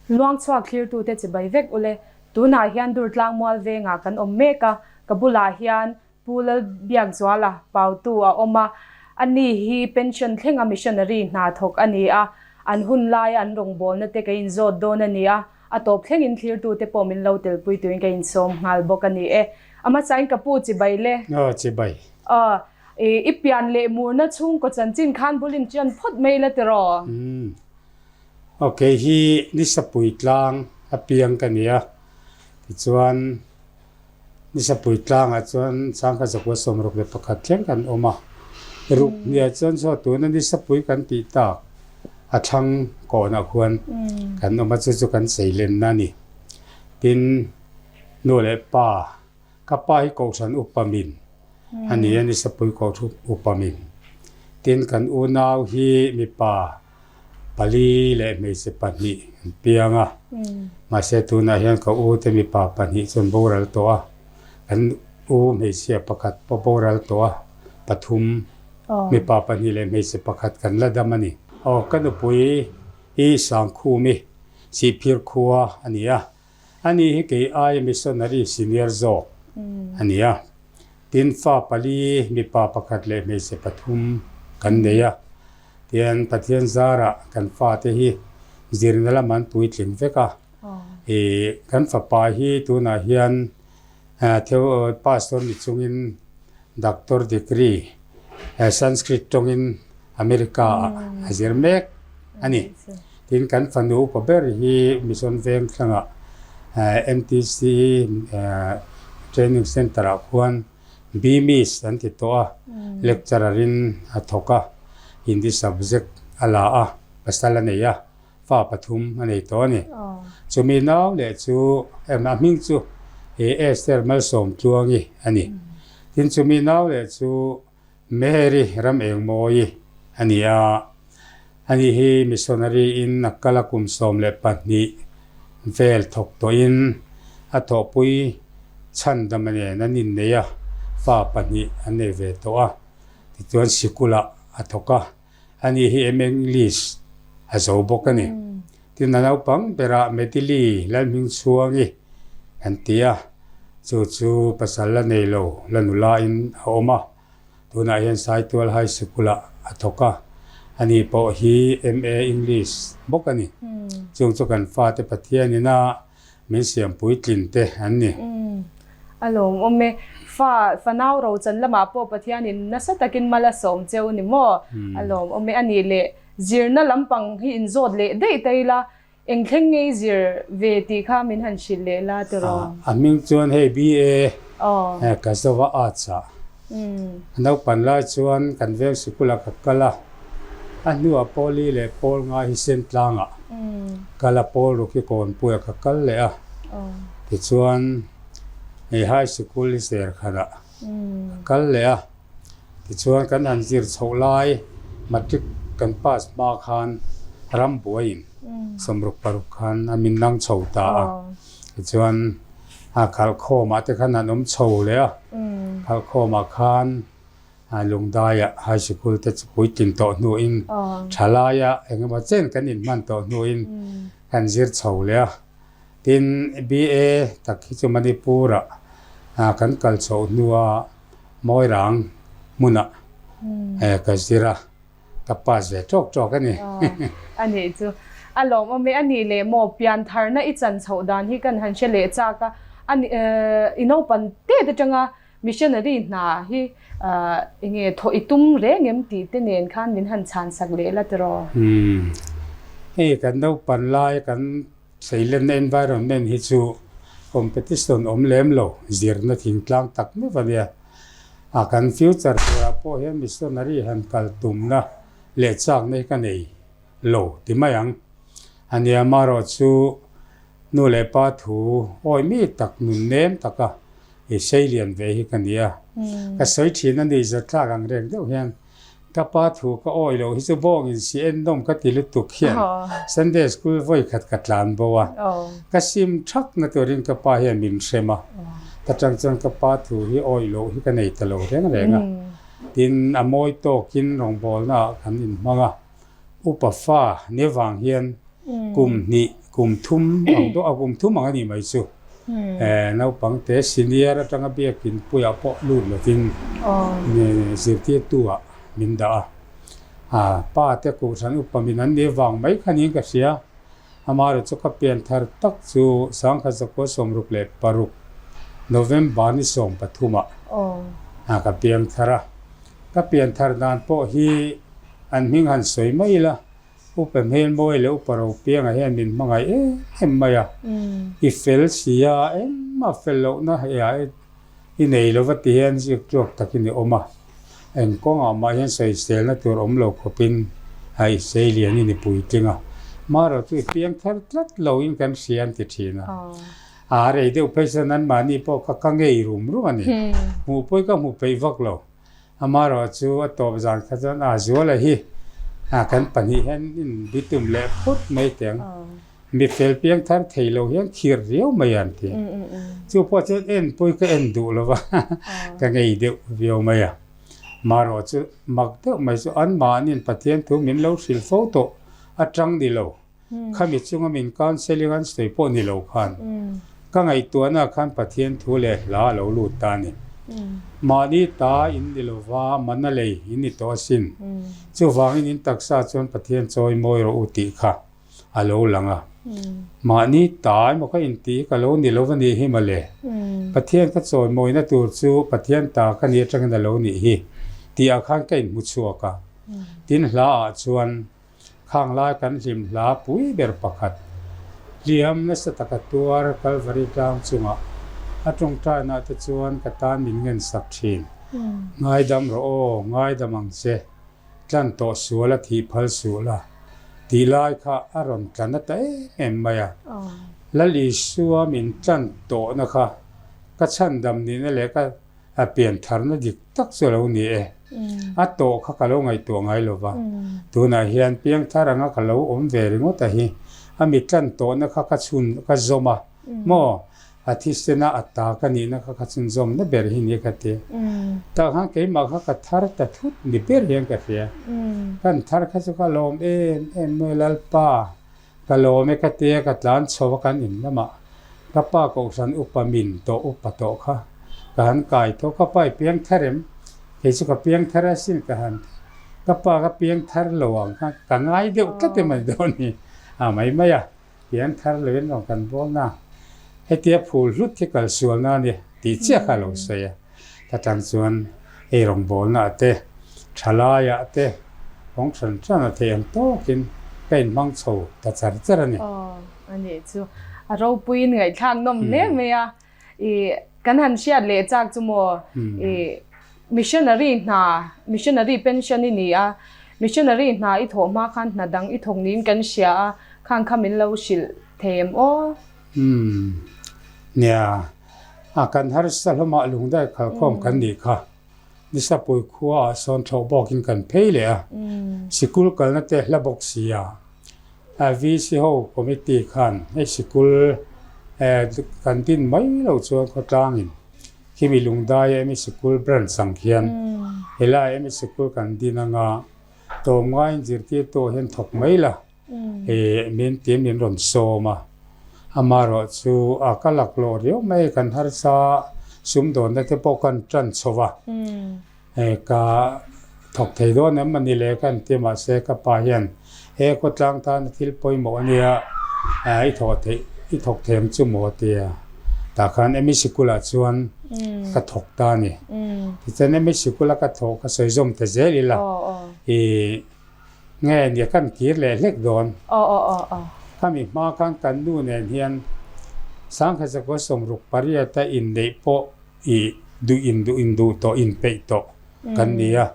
Luangchhuak thlirtute chibai vek ule. Tunah hian Durtlang mual vengah kan awm mek a, ka bulah hian Pu Lalbiakzuala Pautu a awm a, ani hi pension thlenga missionary hna thawk a ni a, an hun laia an rawngbawlna te ka inzawt dawn a ni a, a tawp thlengin thlirtute pawh min lo telpui tuin ka insawm nghal bawk a ni e. A hmasain ka pu chibai le. Aw chibai. Aw, i pian leh murna chhungkaw chanchin khan bul inṭian phawt mai la tiraw? Umm. Aw kei hi Nisapui tlang a piang ka ni a, tichuan Nisapui tlangah chuan changka zakua 61 thleng kan awm a, ruk hniah chuan saw tuna Nisapui kan tih tak a thlang kawnah khuan kan awm a, chu chu kan seilenna a ni. Tin, nu leh pa, ka pa hi Kohhran upa min a ni a, Nisapui Kohhran upa min. Tin, kan unau hi mipa Pali leh hmeichhe pahnih an piang a, mahse tunah hian ka u te mipa pahnih chu an boral tawh a, kan u hmeichhia pakhat pawh boral tawh a, pathum mipa pahnih leh hmeichhe pakhat kan la dam a ni. Aw ka nupui hi Sangkhumi Sihphir khua a ni a, ani hi kei aia missionary senior zawk a ni a, tin fa pali mipa pakhat leh hmeichhe pathum kan nei a. Tian Pathian zarah kan fate hi zirna lam an puitling vek a. Ih kan fapa hi tunah hian theo pastor ni chungin doctor degree Sanskrit tawngin America ah a zir mek a ni. Tin kan fanu upa ber hi Mission Vengthlangah MTC Training Centre ah khuan BMIS an ti tawh a, lecturer in a thawk a, Hindi subject a la a, pasal a nei a, fa pathum a nei tawh a ni. Chumi nau leh chu a hming chu Esther Malsawmtluangi a ni. Tin chumi nau leh chu Mary ram engmawi a ni a, ani hi missionary in a kal a kum 12 vel thawk tawhin a thawhpui chhandama nen an innei a, fa pahnih an nei ve tawh a, tichuan sikulah a thawk a, ani hi MA English a zo bawk a ni. Tin a naupang berah Medili Lalhmingchhuangi an ti a, chu chu pasal la nei lo la nula in a awm a, tunah hian Saitual High Sikul ah a thawk a, ani pawh hi MA English bawk a ni. Chung chu kan fate Pathian ina min siam puitlin te an ni. A lawmawm e. Fa, fanau rochan lamah pawh Pathianin nasa takin mal a sawm cheu ni maw? A lawmawm e. A nih leh Zirna lampang hi inzawt leh daih ta ila, eng thleng ngei zir ve tih kha min han hrilh leh la tiraw? A hming chuan hei BA ka zova Arts ah a naupan lai chuan kan veng sikul ah ka kal a, a hnuah Pawli leh Pawl ngai hi Sentlang ah kal a, Pawl ruk hi Kawnpui ah ka kal leh a, tichuan hei High Sikul hi Serkhan ah ka kal leh a. Tichuan kan han zir chhoh lai matric kan pass hma khan rambuaiin 66 khan a min nang chho ta a. Tichuan a khalhkhawmah te khan an awm chho leh a, khalhkhawmah khan Lungdaiah high sikul te chu puitlin tawh hnuin thalaia engemaw chen kan inhman tawh hnuin kan zir chho leh a. Tin, BA tak hi chu Manipur-ah kan kal chhoh hnua Mawirang hmunah ka zir a, ka pass ve tawk tawk a ni. A nih chu. A lawmawm e. A nih leh maw, piantharna i chan chhoh dan hi kan han hre leh chak a. A nih, i naupan tet atanga missionary hna hi enge thawh i tum reng em tih te nen khan min han chhan sak leh la tiraw? Umm. Hei kan naupan lai kan Seilenna environment hi chu competition awm lem lo, zirna thingtlang tak meuh a nia. A kan future turah pawh hian missionary han kal tumna leh chakna hi ka nei lo ti mai ang. A nia marawh chu nu leh pa thu awi mi tak nun nem taka i seilian ve hi ka nia. Ka sawi thin a ni zatthlak ang reng deuh hian. Ka pa thu ka awi loh hi chu bawngin si en nawm ka ti lutuk hian Sunday school vawi khat ka tlan bo a, ka sim thak na turin ka pa hian min hrem a, ta tang chuan ka pa thu hi awi loh hi ka nei ta lo reng reng a, tin a mawi tawkin rawngbawlna ah kan inhmang a, upa fa ni vang hian kum hnih. Kum thum ang dawh a, kum thum ang a nih mai chu. Naupang te senior atanga biakin puiah pawh lut lovin zirtirtu ah min dah a. Pa te kohhran upa min an nih vang mai kha niin ka hria. Amaherawh chu ka pian thar tak chu 1966 November ni 13 ah ka piang thar a. Ka pian thar dan pawh hi an hming han sawi mai ila. Upa Hmelmawi leh Upa Ropianga hian min hmangaih em em mai a, i fel si a, engmah fel lohna hei i nei lo va ti hian ziak tluak takin i awm a, eng kawngah mah hian sawiselna tur awm lo khawpin a i sei lianin i puitling a, marawh chu i piang thar tlat loin kan hria an ti thin a, a rei deuh phei chuan anmahni pawh kha ka ngei rum rum a ni, hmuh pawhin ka hmu peih vak lo. Amaherawh chu a tawp zan kha chuan a Zuala hi kan pahnih hian in bitum leh phawt mai teh ang. Mi fel piang thar thei lo hian khir riau mai an ti. Chu pawh chuan en pawh hi ka en duh lo va, ka ngei deuh viau mai a. Amaherawh chu mak deuh mai chu anmahniin Pathian thu min lo hrilh fo tawh atang ni lo. Khami chunga min counselling an sawi pawh ni lo khan ka ngaihtuahna khan Pathian thu leh hla a lo lut ta a ni. Mahni ta in ni lova mana lei in ni tawh asin. Chuvangin in taksa chuan Pathian chawi mawi rawh u tih kha a lo lang a. Mahni ta emaw ka intih hi ka lo ni lo va nih hi mawle. Pathian ka chawi mawina tur chu Pathian ta ka nih atangin a lo nih hi tih ah khan ka inhmu chhuak a. Tin hla ah chuan Khang lai kan hlim hla pui ber pakhat, hliam nasa taka tuar Kalvari tlang chungah a tawngtainah te chuan ka tan min ngen sak thin. Ngaidam rawh aw, ngaidam ang che, tlan tawh sual a thih phal suh la, tih lai kha a rawn tla na ta em em mai a. Lal Isua min tlan tawhna kha ka chhandam nihna leh ka A piantharna dik tak chu a lo ni e. A tawh kha ka lo ngaihtuah ngai lo va. Tunah hian piangthar anga ka lo awm ve ringawt a hi. A mi tlan tawhna kha ka chhun ka zawm a, maw? A thisena a ta ka nihna kha ka chhunzawmna ber hi ni ka ti. Tah khan keimah kha ka thar ta thut ni ber hian ka hria. Kan thar kha chu ka lawm em em mai Lalpa. Ka lawm e ka tia ka tlan chho a kan in lamah ka pa kohhran upa min tawh upa tawh kha ka han kai tho ka pa i piang thar em kei chu ka piang thar asin ka han ti ka pa ka piang thar lo ang kha ka ngai deuh tlat em ani dawn ni a mai mai a piang thar lo in rawn kan bawl na hetia phul hlut hi kal sual na ani tih chiah kha a lo sawi a. Ta tang chuan ei rawngbawlnaah te, thalaiah te, kawng hran hran a theih ang tawkin ka inhmang chho ta char char a ni. Aw, a nih chu. A ropuiin ngaihthlak nawm hle mai a. I kan han hriat leh chak chu maw, i missionary hna, missionary pension i ni a, missionary hna i thawh hma khan hna dang i thawk niin kan hria a, khang kha min lo hrilh thei em aw? Umm, nia. A kan harsa hlawmah lungdai khalkhawm kan nih kha. Nisapui khuaah sawn thlawh bawkin kan phei leh a, sikul kalna te hla bawk si a. VC ho committee khan hei sikul kan din mai lo chuan khawtlangin khimi lungdai emi sikul branch ang khian helai emi sikul kan din anga tlawmngaiin zirtirtu hian thawk mai la. He min tin min rawn sawm a, amaherawh chu a ka laklawh riau mai kan harsa sumdawnna te pawh kan tan chho a, ka thawk thei dawn em a ni le ka inti mahse ka pa hian he khawtlang tana thil pawimawh a nia i thawh theih i thawk thei ang chu maw a ti a, tah khan emi sikulah chuan ka thawk ta a ni. Tichuan emi sikula ka thawh ka sawi zawm ta zel ila ih. Nge nia kan kir leh hlek dawn. Aw aw aw aw. Khami hma khan kan nu nen hian Sangkhazakua 68 a inneih pawh i duh in duh in duh tawh inpeih tawh kan ni a.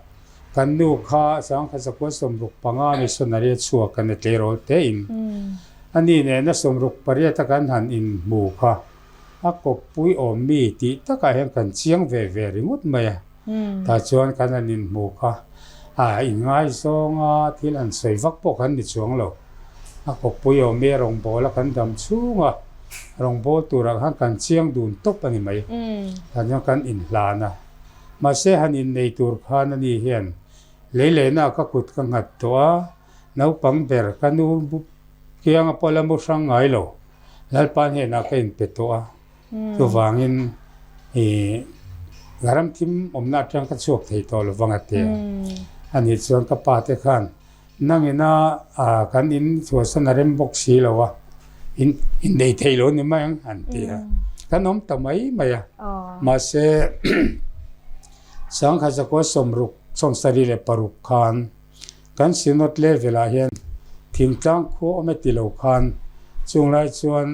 Kan nu kha Sangkhazakua 65 missionary a chhuak a ni tleirawl te in. Ani nena 68 a kan han inhmu kha a kawppui awm mi tih takah hian kan chiang ve ve ringawt mai a. Tah chuan kan han inhmu kha a inngaizawng a, thil han sawi vak pawh kan ni chuang lo. A kawppui awm i a rawngbâwl a kan dam chhung a, rawngbâwl turah khan kan chiang dun tawp a ni mai. Tah chuan kan inhlan a. Mahse han innei tur khan ani hian lei lehna ka kut ka nghat tawh a, naupang ber ka nu. Kianga pawh la mu hrang ngai lo. Lalpa hnenah ka inpe tawh a, chuvangin ih ka ramthim awmna atang ka chhuak thei tawh lo vang a ti a. Ani chuan ka pa te khan nangina kan in chhuahsan a rem bawk si lo a, in innei thei lo ni mai ang an ti a. Kan awm ta mai mai a, mahse sangkhat zakua sawmruk 76 khan Kan Synod level ah hian thingtlang khua awm e ti lo khan chung lai chuan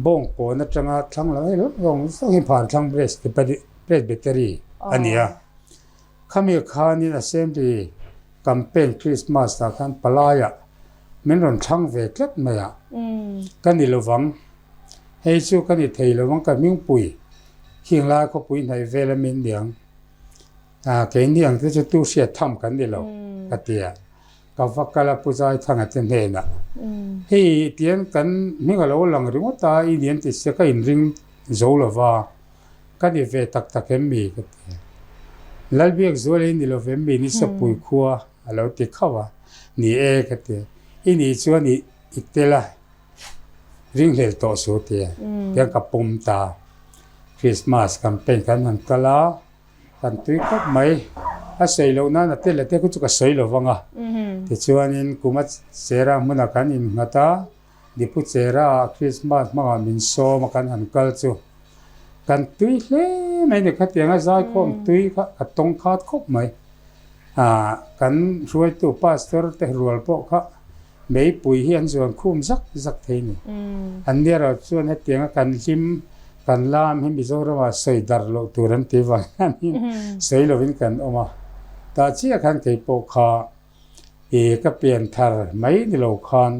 bawngkawn atanga thlang lam hei zawng zawng hi phar thlang Presbytery a ni a. Khami khanin Assembly campaign Christmas ah khan palaiah min rawn thlang ve tlat mai a, ka ni lovang hei chu ka ni thei lovang ka hmingpui khing lai khawpui hnaih vel a min niang. A, keini ang te chu tu hriat tham kan ni lo, ka ti a. Ka va kal a Pu Zaithanga te hnenah, Hei tiang kan hming a lo lang ringawt a, i ni an ti sia ka inring zo lo va, ka ni ve tak tak em mi? ka ti a. Lalbiakzuala i ni lo ve mi ni Sapui khua a lo ti khauh a, Ni e ka ti a, i nih chuan i tel a, ringhlel tawh suh ti a, tiang ka pawm ta. Christmas campaign kan han kal a. Kan tui khawp mai. A sawi loh nan a tel a te khu chu ka sawi lo vang a. Tichuanin kum a chera hmunah kan innghat a, Dipu chera ah Christmas hmangah min sawm a kan han kal chu kan tui hle mai ni. Khatianga zaikhawm tui kha ka tawng khat khawp mai. Kan hruaitu pastor te rual pawh kha Meipui hi an zuan khum zak zak thei ni. An nia ro chuan hetianga kan hlim, kan lam hi Mizoramah sawi darh loh tur an ti vang hianin sawi lovin kan awm a. Tah chiah khan kei pawh kha i ka pian thar mai ni lo khan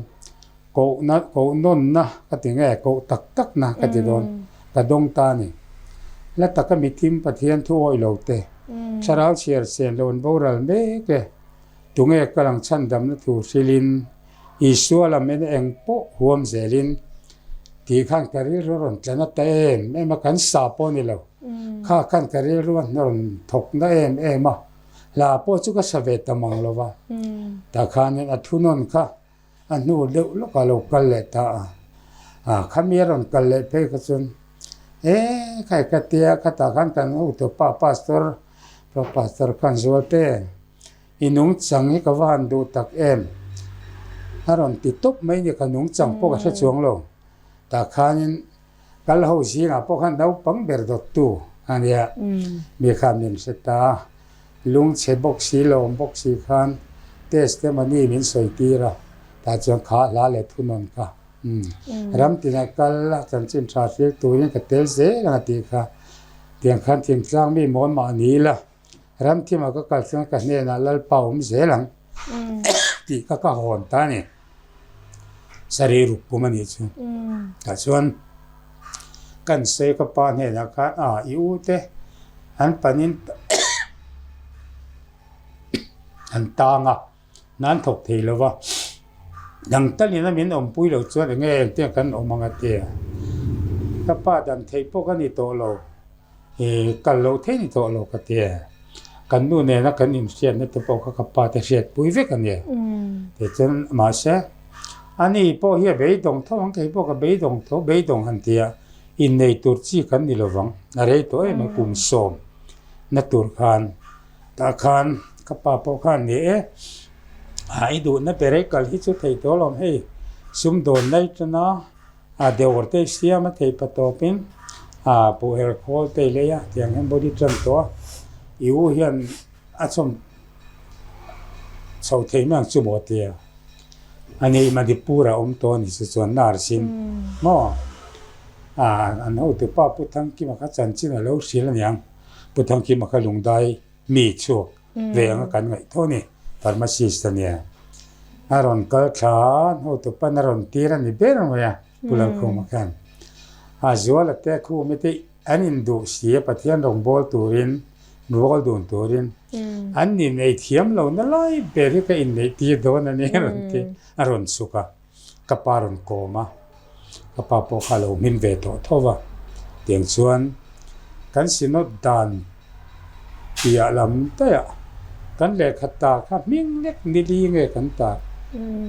kohna, kohnawnna ka ti nge, koh tak takna ka ti dawn, ka dawng ta a ni. Hla taka mithim Pathian thu awih lo te, thlarau chhiar chen lo an boral mek e. Tunge ka lang chhandamna thu hrilhin Isua lam en eng pawh huam zelin tih khan ka rilru a rawn tla na ta em em a, kan sa pawh a ni lo. Kha khan ka rilru a rawn thawk na em em a, hla pawh chu ka sa ve ta mang lo va. Tah khanin a thunawn kha a hnu deuh lawkah a lo kal leh ta a, a khami a rawn kal leh phei kha chuan e khai ka tia khatah khan kan hotupa pastor, pastor khan Zualte. I nungchang hi ka va han duh tak em? A rawn ti tawp mai ni, ka nungchang pawh ka hre chuang lo. Tah khanin kal ho zingah pawh khan naupang ber dawttu a nia, mi khan min hre ta. Lungchhe bawk si, lawm bawk si khan testimony min sawi tir a, tah chuan kha hla leh thunawn kha ram tinah kal a chanchin tha thlir turin ka tel zel ang a tih kha. Tiang khan thingtlang mi mawn mah ni ila. Ramthima ka kal chuan ka hnenah Lalpa awm zel ang tih kha ka hawn ta a ni. Sarih ruk kum a nih chu. Tah chuan kan sawi ka pa hnenah khan a i u te an panin an tang a, hna an thawk thei lo va, dang talin a min awmpui loh chuan eng nge engtiang kan awm ang a ti a. Ka pa dan theih pawh ka ni tawh lo. I kal loh thei ni tawh lo ka ti e. Kan nu nena kan inhriatna te pawh kha ka pa te hriatpui vek a nia. Tichuan mahse ani pawh hi a beidawng tho ang, kei pawh ka beidawng tho, beidawng han ti a, innei tur chi kan ni lovang, a rei tawh em a kum sawm na tur khan tah khan ka pa pawh khan ni e, a i duhna ber e kal hi chu thei tawh alawm hei sumdawn nai tana. A deuh te siam a thei pa tawpin a buh her khawl te i lei a tiang hian body tan tawh a i u hian a chawm chho thei mai ang chu maw tia a ni Manipur ah awm tawh a ni chu chuan nurse in maw a an hotu pa Pu Thangkima kha chanchin a lo hrilh a niang Pu Thangkima kha lungdai mi chhuak ve anga kan ngaih tho a ni pharmacist a nia a rawn kal thla a hotu pan a rawn tir a ni ber mai a Pu Lalkhuma khan a zual a te khum i te an induh si a Pathian rawn bawl turin bawl dun turin an inei thiam lo na lai ber hi ka inneih tir dawn a ni a rawn ti a rawn chhuk a. Ka pa rawn kawm a, ka pa pawh kha a lo hmin ve tawh tho va, tiang chuan kan synod dan piah lam daih ah kan lehkha ta kha hming lek ni li nge kan ta.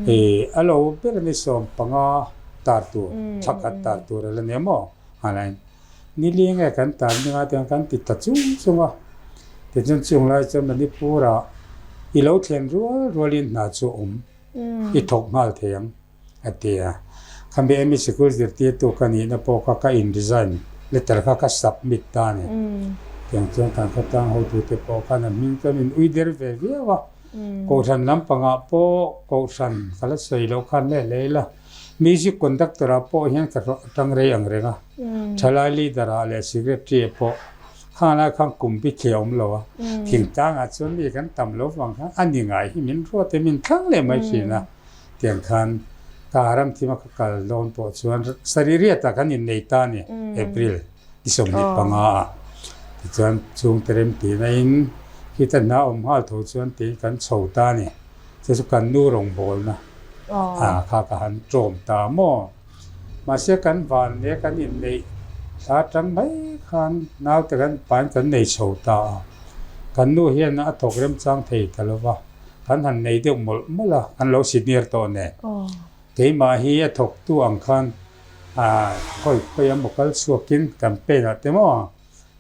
I a lo ber ni 15 tar tur, thla khat tar tur a la nia maw? Nghalaiin ni li nge kan tar ninga te kan ti ta chung chung a. Tichuan chung lai chuan Manipur ah i lo thlen rual rualin hna chu a awm i thawk nghal thei ang a ti a. Khami ME sikul zirtirtu ka nihna pawh kha ka in resign letter kha ka submit ta a ni. Tiang chuan kan khawtlang hotute pawh khan an hming chuan min ui der ve viau a. Kohhran lampangah pawh kohhran ka la sawi loh khan leh leh ila music conductor ah pawh hian ka tang rei ang reng a, thalai leader ah leh secretary ah pawh khanglai khan kum bi thli a awm lo a, thingtlangah chuan mi kan tam lo vang khan a ni ngai hi min ruat e min thlang leh mai thin a, tiang khan ka ramthima ka kal dawn pawh chuan saririat ah kan innei ta a ni April. Ni 25 ah tichuan chhungte rem tihna in khita hna awm nghal tho chuan tiin kan chho ta a ni. Chu chu kan nu rawngbawlna ah kha ka han tawm ta maw. Mahse kan van leh kan inneih thla atang mai khan naute kan pain kan nei chho ta a. Kan nu hian a thawk remchang thei ta lo va, kan han nei deuh mawlh mawlh a, kan lo senior tawh nen. Keimah hi a thawktu ang khan khawi khawi a maw kal chhuakin campaign ah te maw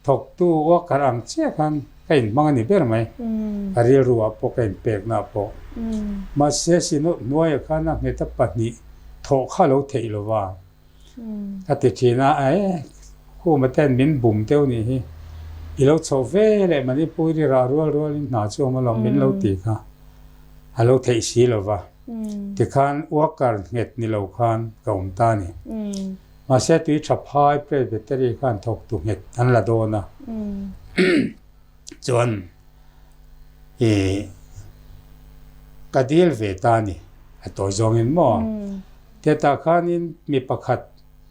thawktu worker ang chiah khan ka inhmang a ni ber mai. Ka rilru ah pawh ka inpekna ah pawh. Mahse sinawt hnuaiah khan a nghet a pahnih thawh kha lo theih lo va. Ka ti thin a, e khuma ten min bum deuh nih hi. I lo chhoh ve leh Manipur i rah rual rualin hna chu awm alawm min lo ti kha a lo theih si lo va. Tikhan worker nghet ni lo khan ka awm ta a ni. Mahse tui tha phai Presbytery khan thawktu nghet an la dawn a. Chuan i ka dil ve ta a ni a tawi zawngin maw. Tetah khanin mi pakhat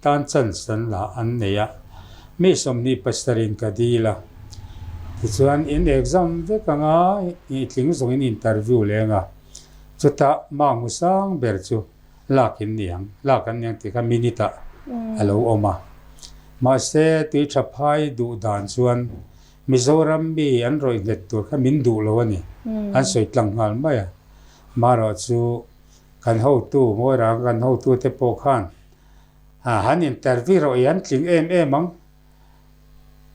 tan chance an la an nei a, mi 27 in ka dil a. Tichuan in exam vek anga i tling zawngin interview leng a. Chutah mah hmu sang ber chu lak in ni ang, lak an ni ang tih kha minute ah a lo awm a. Mahse tui tha phai duh dan chuan Mizoram mi an rawih nghet tur kha min duh lo a ni, an sawi tlang nghal mai a. Marawh chu kan hotu, Mawirang kan hotu te pawh khan han interview rawh i an tling em em ang.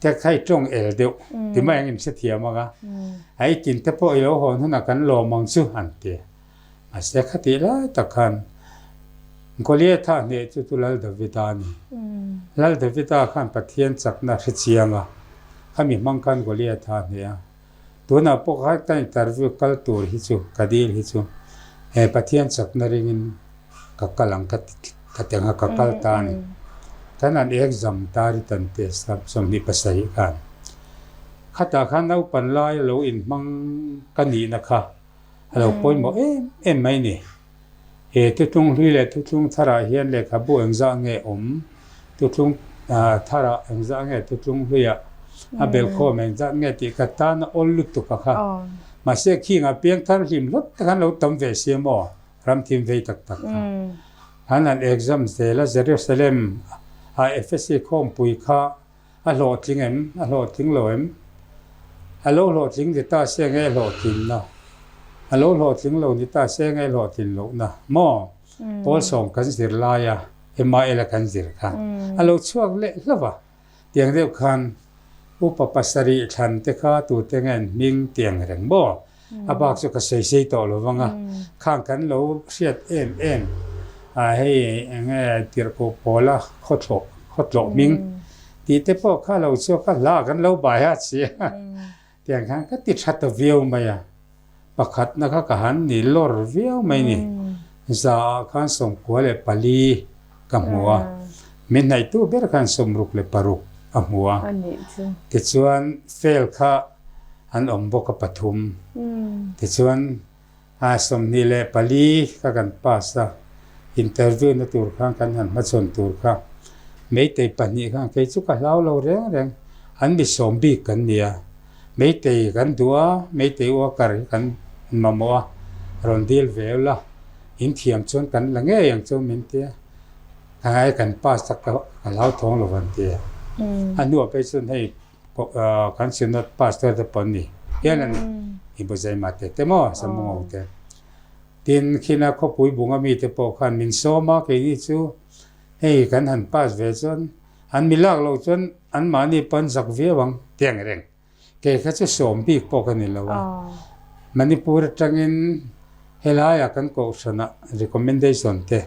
Te kha i tawng el deuh ti mai ang in hrethiam ang a, a i tin te pawh i lo hawn hunah kan lawm ang chu an ti a. Mahse khatih lai tak khan Goliatha hneh chu chu Lal Davida a ni. Lal Davida khan Pathian chakna a hrechiang a, khami hmang khan Goliatha a hneh a. Tunah pawh khan ka interview kal tur hi chu, ka dil hi chu he Pathian chakna ringin ka kal ang ka ka ti ang a, ka kal ta a ni. Kan han exam ta written test kha 27 khan. Khatah khan naupan lai lo inhmang ka nihna kha a lo pawimawh em em mai ni. He thuthlung hlui leh thuthlung tharah hian lehkhabu engzah nge awm? Thuthlung tharah engzah nge thuthlung hluiah a belkhawm engzat nge tih ka tan a awl lutuk a kha. Mahse khingah piangthar hlim hlawt te khan lo tam ve sia maw? Ram thim vei tak tak kha. An han exam zel a, Jerusalem a Ephesi khawmpui kha A hlawhtling em? A hlawhtling lo em? A lo hlawhtling ni ta se nge hlawhtlinna? A lo hlawhtling lo ni ta se nge hlawhtlin lohna? Maw? Pawl sawm kan zir laia MIL a kan zir kha a lo chhuak leh hlauh a. Tiang deuh khan upa pasarih thlan te kha tute nge an hming tiang reng maw? A bak chu ka sawi sei tawh lo vang a, khang kan lo hriat em em a hei eng nge tirhkoh pawla khawthlawh khawtlawh hming tih te pawh kha lo chhuak a hla kan lo bai a chi a tiang khan ka ti tha ta viau mai a, pakhatna kha ka han ni lawr viau mai ni, za ah khan 94 ka hmu a, min hnaihtu ber khan 66 a hmu a, tichuan fail kha An awm bawk a pathum. Tichuan 24 kha kan pass a, interview na tur khan kan han hmachhawn tur kha Meitei pahnih khan kei chu ka hlau lo reng reng, an mi sawm bik kan ni a, Meitei kan duh a, Meitei worker hi kan mamawh a, rawn deal ve ula, in thiam chuan kan la ngei ang chu min ti a, a kan pass a ka hlauthawng lo an ti a, a hnuah phei chuan hei Kan Synod Pastor te pawh an ni hial a ni. I bu zai mah te te maw Samungo te. Tin, khina khawpui bunga mite pawh khan min sawm a, keini chu hei kan han pass ve chuan an mi lak loh chuan anmahni pawh an zak viau ang ti ang reng. Kei kha chu sawm bik pawh ka ni lo a. Manipur atangin helaiah kan kohhranah recommendation te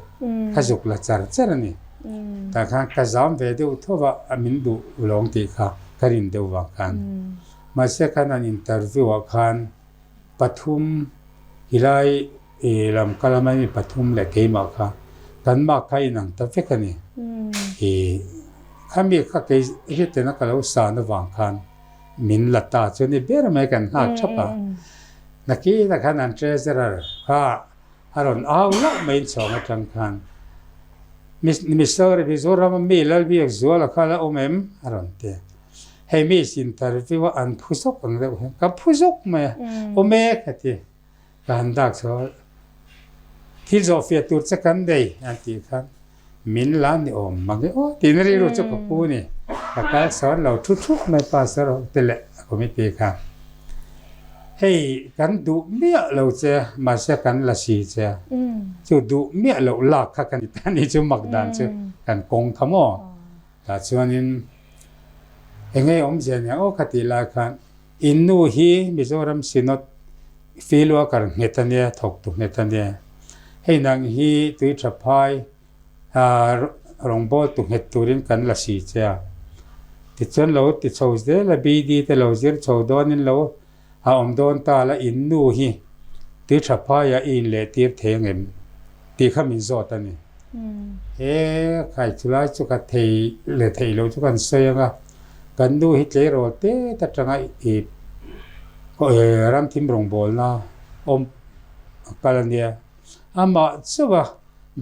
ka zuk la char char a ni. Tah khan ka zam ve deuh tho a, a min duh lawng tih kha ka rin deuh vang khan. Mahse khan an interview ah khan pathum helai lam ka lama mi pathum leh keimah kha kan mark kha inang ta vek a ni. Khami kha kei hetiang a ka lo san avang khan min la ta chu ni ber mai kan nghak thap a. Nakinah khan an treasurer kha a rawn au loh mai inchhawng atang khan Missouri Mizoram a mi Lalbiakzuala kha la awm em? a rawn ti a. Hei mi interview a an phu zawk ang deuh hian ka phu zawk mai a, awm e ka ti. Ka han dak chho a, thil zawh fiah tur che kan nei an tih khan min la ni awm mang e aw tiin rilru chu ka pu ni. Ka kal sawn lo thu thup mai pastor ho te leh a committee khan hei kan duh miah lo che mahse kan la si che a, chu duh miah loh lak kha ka ni ta ni chu mak dan chu kan kawng kha maw. Tah chuanin eng nge awmzia nia aw ka tih lai khan in nu hi Mizoram Synod field worker nghet a nia, thawktu nghet a nia. Hei nang hi tui tha phai rawngbawltu nghet turin kan la si che a. Tichuan lo ti chho zel a, BD te lo zir chho dawnin lo a awm dawn ta la in nu hi tui tha phaiah i inleh tir thei angem tih kha min zawt a ni. He khai chulai chu ka thei leh theih loh chu kan sawi ang a, kan nu hi tleirawl tet atanga i ramthim rawngbawlna awm kal a nia. Amah chauh a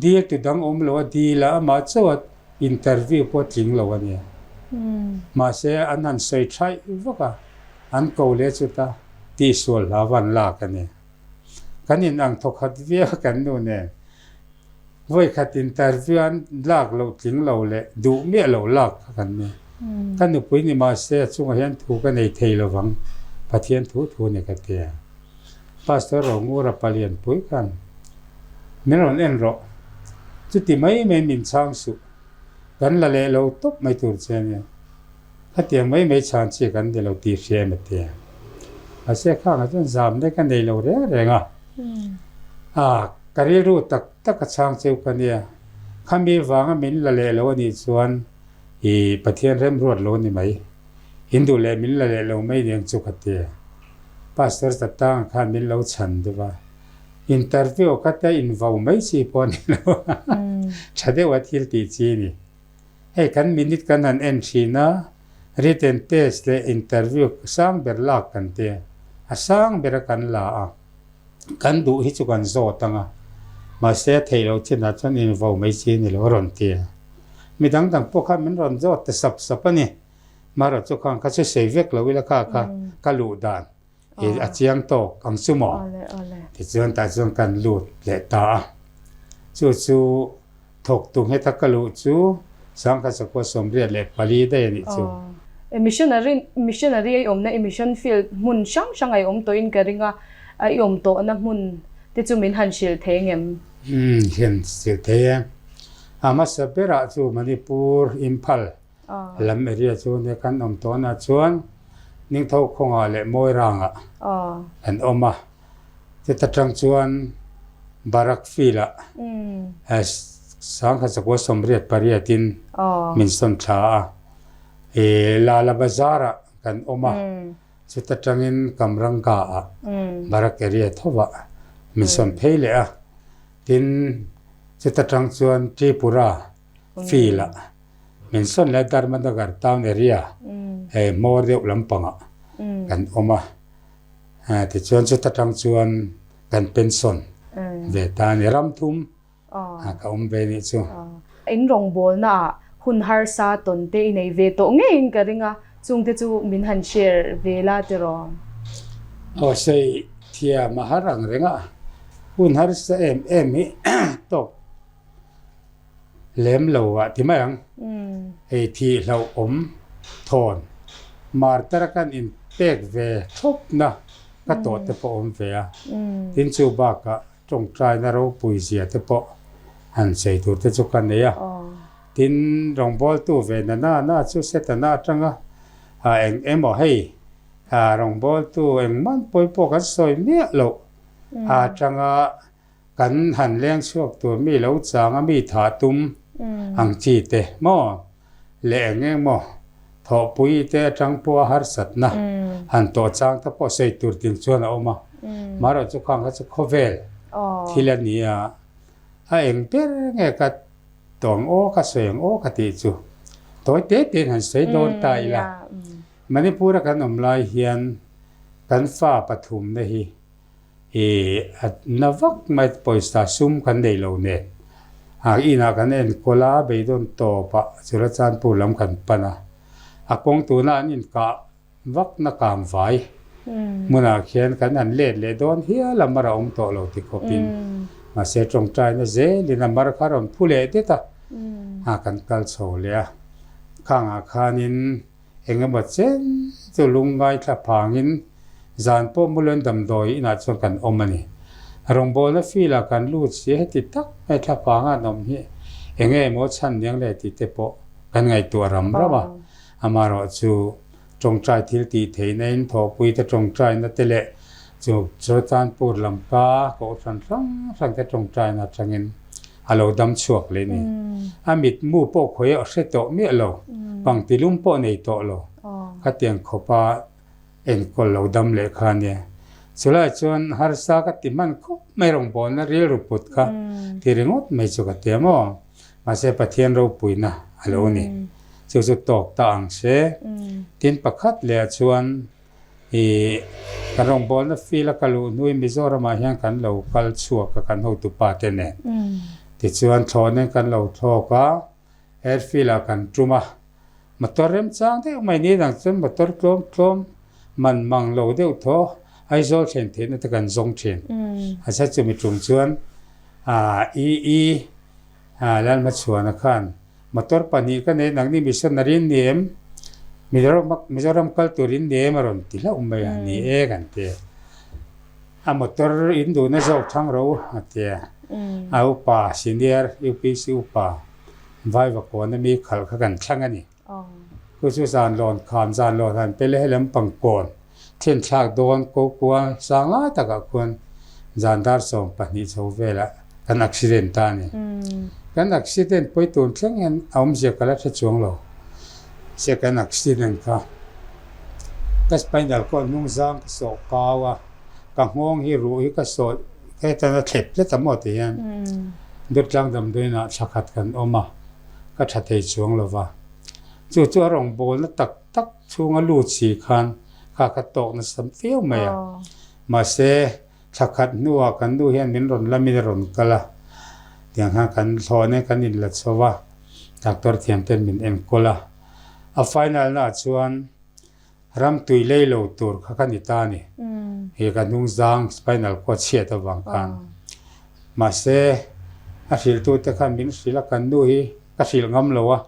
dil tu dang awm lo a dil a, amah chauh a interview pawh tling lo a nia. Mahse an han sawi thaih vak a, an ko leh chuta tihsual hlau an lak a ni. Kan in ang thawkhat viau a kan nu nen. Vawikhat interview an lak loh tling lo leh duh miah loh lak kha kan ni. Ka nupui ni mahse a chungah hian thu ka nei thei lovang, Pathian thu thu ni ka ti a. Pastor Rongura Palianpui khan min rawn en rawh, chuti mai mai min chhang suh, kan la leh lo tawp mai tur che ania. Khatiang mai mai chhan chi kan ni lo tih hria em a ti a. Mahse khangah chuan zamna ka nei lo reng reng a. A, ka rilru tak tak a chhang cheu ka nia. Khami vanga min la leh lo a nih chuan i Pathian remruat lo ni mai. In duh leh min la leh lo mai nen chu ka ti a. Pastor Tatanga khan min lo chhan deuh a. Interview kha te invo mai chi pawh a ni lo a. Tha deuh a thil tih chi a ni. Hei kan minute kan han en thin a, written test leh interview sang ber lak kan ti a, a sang bera kan la a, kan duh hi chu kan zawt ang a, mahse a theih loh chinah chuan invo mai chi a ni lo a rawn ti a. Mi dang dang pawh khan min rawn zawt ta sap sap a ni. Marawh chu khan kha chu sawi vek lo ila kha kha ka luh dan hi a chiang tawk ang chu maw? Tichuan tah chuan kan lut leh ta a. Chu chu thawktu ngheta ka luh chu 1984 daih a nih chu. Missionary missionary a i awmna i mission field hmun hrang hrang a i awm tawhin ka ring a, a i awm tawhna hmun te chu min han hrilh thei ngem? Umm hian hrilh thei e. A hmasa berah chu Manipur Imphal Lam area chu nia kan awm tawnah chuan Ningtho khawngah leh Mawirangah an awm a, chuta tang chuan Barak Field-ah 1988-in min sawn thla a, Lala Bazar-ah kan awm a, chuta tangin Kamranga-ah Barak area thovah min sawn phei leh a, tin chuta tang chuan Tripura Field-ah Min sawn leh Dharmanagar town area hei hmawr deuh lampangah kan awm a, tichuan chuta tang chuan kan pension ve ta a ni, ram thum ka awm ve nih chu. In rawngbawlna ah hun harsa tawn te i nei ve tawh ngeiin ka ring a, chungte chu min han share ve la tiraw? Aw sei thiam a har ang reng a, hun harsa em em hi tawk Lem lo ah ti mai ang. Hei thih hlauh awm thawn martar a kan in pek ve thlawp na ka tawh te pawh awm ve a. Tin chu bakah. Tawngtaina ropui zia te pawh han sawi tur te chu ka nei a. Tin, rawngbawltu ve na na na chu Setana atanga eng emaw hei rawngbawltu engman pawi pawh kan sawi miah loh atanga kan han leng chhuak tur mi lo changa mi thah tum ang chi te maw leh eng eng maw thawhpui te atang pawha harsatna han tawh chang te pawh sawi tur ting chuan a awm a. Marawh chu khang kha chu khawvel thil a ni a, a eng ber nge ka tawng aw ka sawi ang aw ka tih chu tawi te tein han sawi dawn ta ila. Manipur a kan awm lai hian kan fa pathumna hi I a na vak mai pawisa sum kan nei lo nen a inah kan enkawl a beidawn tawp ah Churachandpur lam kan pan a, a kawng tuna an inkah vak na kang vai hmunah khian kan han let leh dawn hial a mar a awm tawh lo ti khawpin mahse tawngtaina zelin a mar kha a rawn phu leh det a, a kan kal chho leh a khangah khanin Eng emaw chen chu lungngai thla phangin zan pawh Mulen damdawi inah chuan kan awm a ni. Rawngbawlna field ah kan lut si heti tak mai thla phanga an awm hi eng nge maw chhan niang le tih te pawh kan ngaihtuah ram ram a. Amaherawhchu tawngtai thil tih theihna in thawhpui te tawngtaina te leh chu Churachandpur lamka kohhran hrang hrang te tawngtaina atangin a lo dam chhuak leh ni. A mitmu pawh khawi a hre tawh miah lo, pangtilum pawh nei tawh lo. Khatiang khawpa enkawl lo dam leh kha a nia. Chulai chuan harsa ka ti hman khawp mai rawngbawlna rilru put kha ti ringawt mai chu ka ti a maw. Mahse Pathian ropuina a lo ni. Chu chu tawk ta ang se. Tin pakhat leh ah chuan I kan rawngbawlna field a ka luh hnuin Mizoramah hian kan lo kal chhuak a kan hotupa te nen. Tichuan thlawhnen kan lo thlawk a, airfield ah kan tum a, motor remchang deuh mai ni dang chuan motor tlawm tlawm man mang lo deuh thaw Aizawl thlen theihna te kan zawng thin. A chhan chu mi tum chuan EE Lalhmachhuana khan Motor pahnih ka nei nangni missionary in ni em? Mizoram kal tur in ni em a rawn ti hlauh mai a, ni e kan ti a. A motor in duhna zawk thang ro a ti a. A upa senior UPC upa Vaivakawn ami khalh kha kan thlang a ni. Chu chu zan lawn kham zan lawn han pe leh helam pangkawn thlen thlak dawn ko kual sang lai takah khuan zan dar 12 chho velah kan accident ta a ni. Kan accident pawi tun thleng hian a awmzia ka la hre chuang lo. Se kan accident kha ka spinal cord hnung zang ka sawh kau a, ka nghawng hi ruh hi ka sawh hetan a thlep tlat a maw ti hian Durtlang damdawiinah thla khat kan awm a. ka tha thei chuang lo va. Chu chu a rawngbawlna tak tak chhunga lut si khan kha ka tawk nasa viau mai a. Mahse, thla khat hnuah kan nu hian min rawn lamin a rawn kal a, tiang khan kan thlawhna kan inla chho va, doctor thiam ten min enkawl a. A final naah chuan Ram tui lei lo tur kha ka ni ta a ni. He ka hnungzang spinal cord chhiat avang khan. Mahse, a hrilhtute khan min hrilh a, kan nu hi ka hrilh ngam lo a,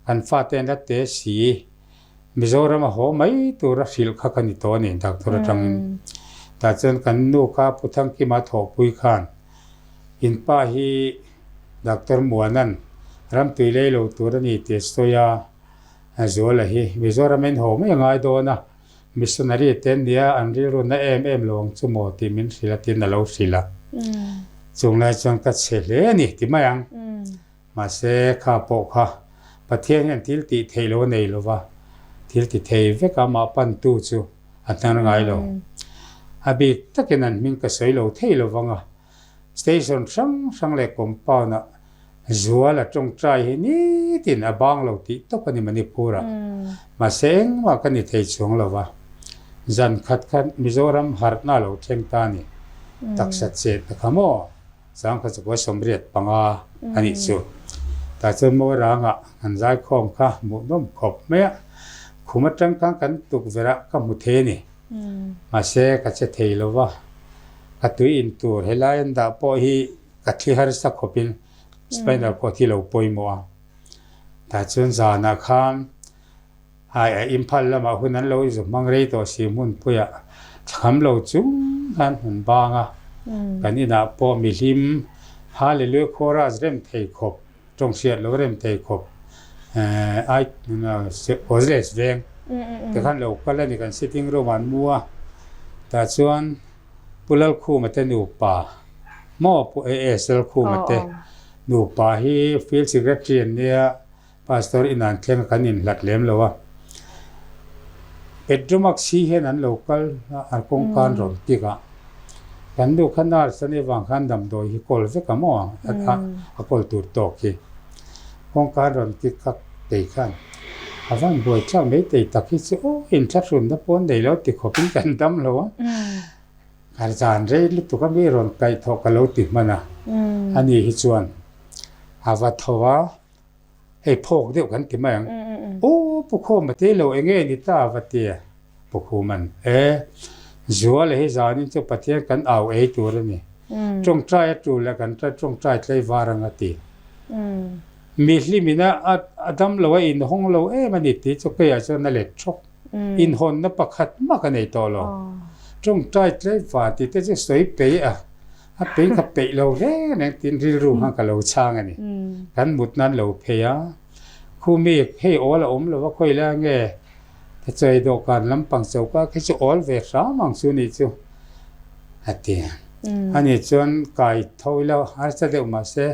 kan fate an la te si. Mizoram a haw mai tur a hrilh kha ka ni tawh a ni, doctor atangin. Tah chuan kan nu kha Pu Thangkima thawhpui khan in pa hi Doctor Muana'n ram tui lei lo tur a ni tih a sawi a. Zuala hi Mizoram in haw mai a ngai dawn a, missionary te an nia an rilru na em em lo ang chu maw tih min hrilh a tiin a lo hrilh a. Chung lai chuan ka chhe hle a ni ti mai ang. Mahse kha pawh kha Pathian hian thil tih theih lo a nei lo va, thil ti thei vek a amah pantu chu a hnar ngai lo. A bik takin an hming ka sawi lo thei lo vang a, Station hrang hrang leh compound ah Zual a tawngtai hi nitin a bang lo tih tawp a ni Manipur ah. Mahse engmah ka ni thei chuang lo va. Zan khat khat Mizoram harhna a lo thleng ta a ni. Taksa chet na kha maw? Sangkhat chakua 85 a nih chu. Tah chuan Mawirangah kan zaikhawm kha hmuhnawm khawp mai a. Khum atang khan kan tukverh ah ka hmu thei a ni. Mahse ka che thei lo va. Ka tui in tur helai an dah pawh hi ka thli harsa khawpin spinal cord hi lo pawimawh a. Tah chuan zanah khan ai a Imphal lamah hun an lo zu hmang rei tawh si hmunpuiah thla kham lo chung khan hun bang a. Kan inah pawh mihlim Hallelujah Chorus rem thei khawp, tawng hriat lo rem thei khawp ai Ozles veng te khan lo kal a ni kan sitting room ah an mu a. Tah chuan Pu Lalkhuma te nupa maw Pu AS Lalkhuma te nupa hi Field Secretary an nia. Pastor in an thleng a kan inhlat lem lo a. Petromax hi hian an lo kal a, an kawngka an rawn tik a. Kan nu kha nurse a nih avang khan damdawi hi kawl vek a maw a kawl tur tawk hi. Kawngka an rawn tik kha kei khan a van buai thlak mai thei tak hi chu aw inthlahrunna pawh an nei lo ti khawpin kan dam lo a. Kar zan rei lutuk a mi rawn kaihthawh ka lo ti hman a. Ani hi chuan a va tho a. Hei phawk deuh kan ti mai ang. Aw Pu Khawma te lo eng nge ni ta va ti a? Pu Khuman, E, Zuala hi zanin chu Pathian kan au ei tur a ni. Tawngtai a tul leh kan tawngtai tlaivar ang a ti. Mi hlimin a a dam lo a inhawng lo em a ni tih chu keiah chuan a let thawk. Inhawnna pakhat mah ka nei tawh lo. Tawngtai tlaivar tih te chu sawi peih a. A peih ka peih lo reng reng tiin rilru khan ka lo chhang a ni. Kan mut nan lo phei a, khumi hei awl a awm lo va khawi lai nge ka chawi dawhkan lampang choka khi chu awl ve hram ang chu nih chu a ti a. Ani chuan kai tho ila harsa deuh mahse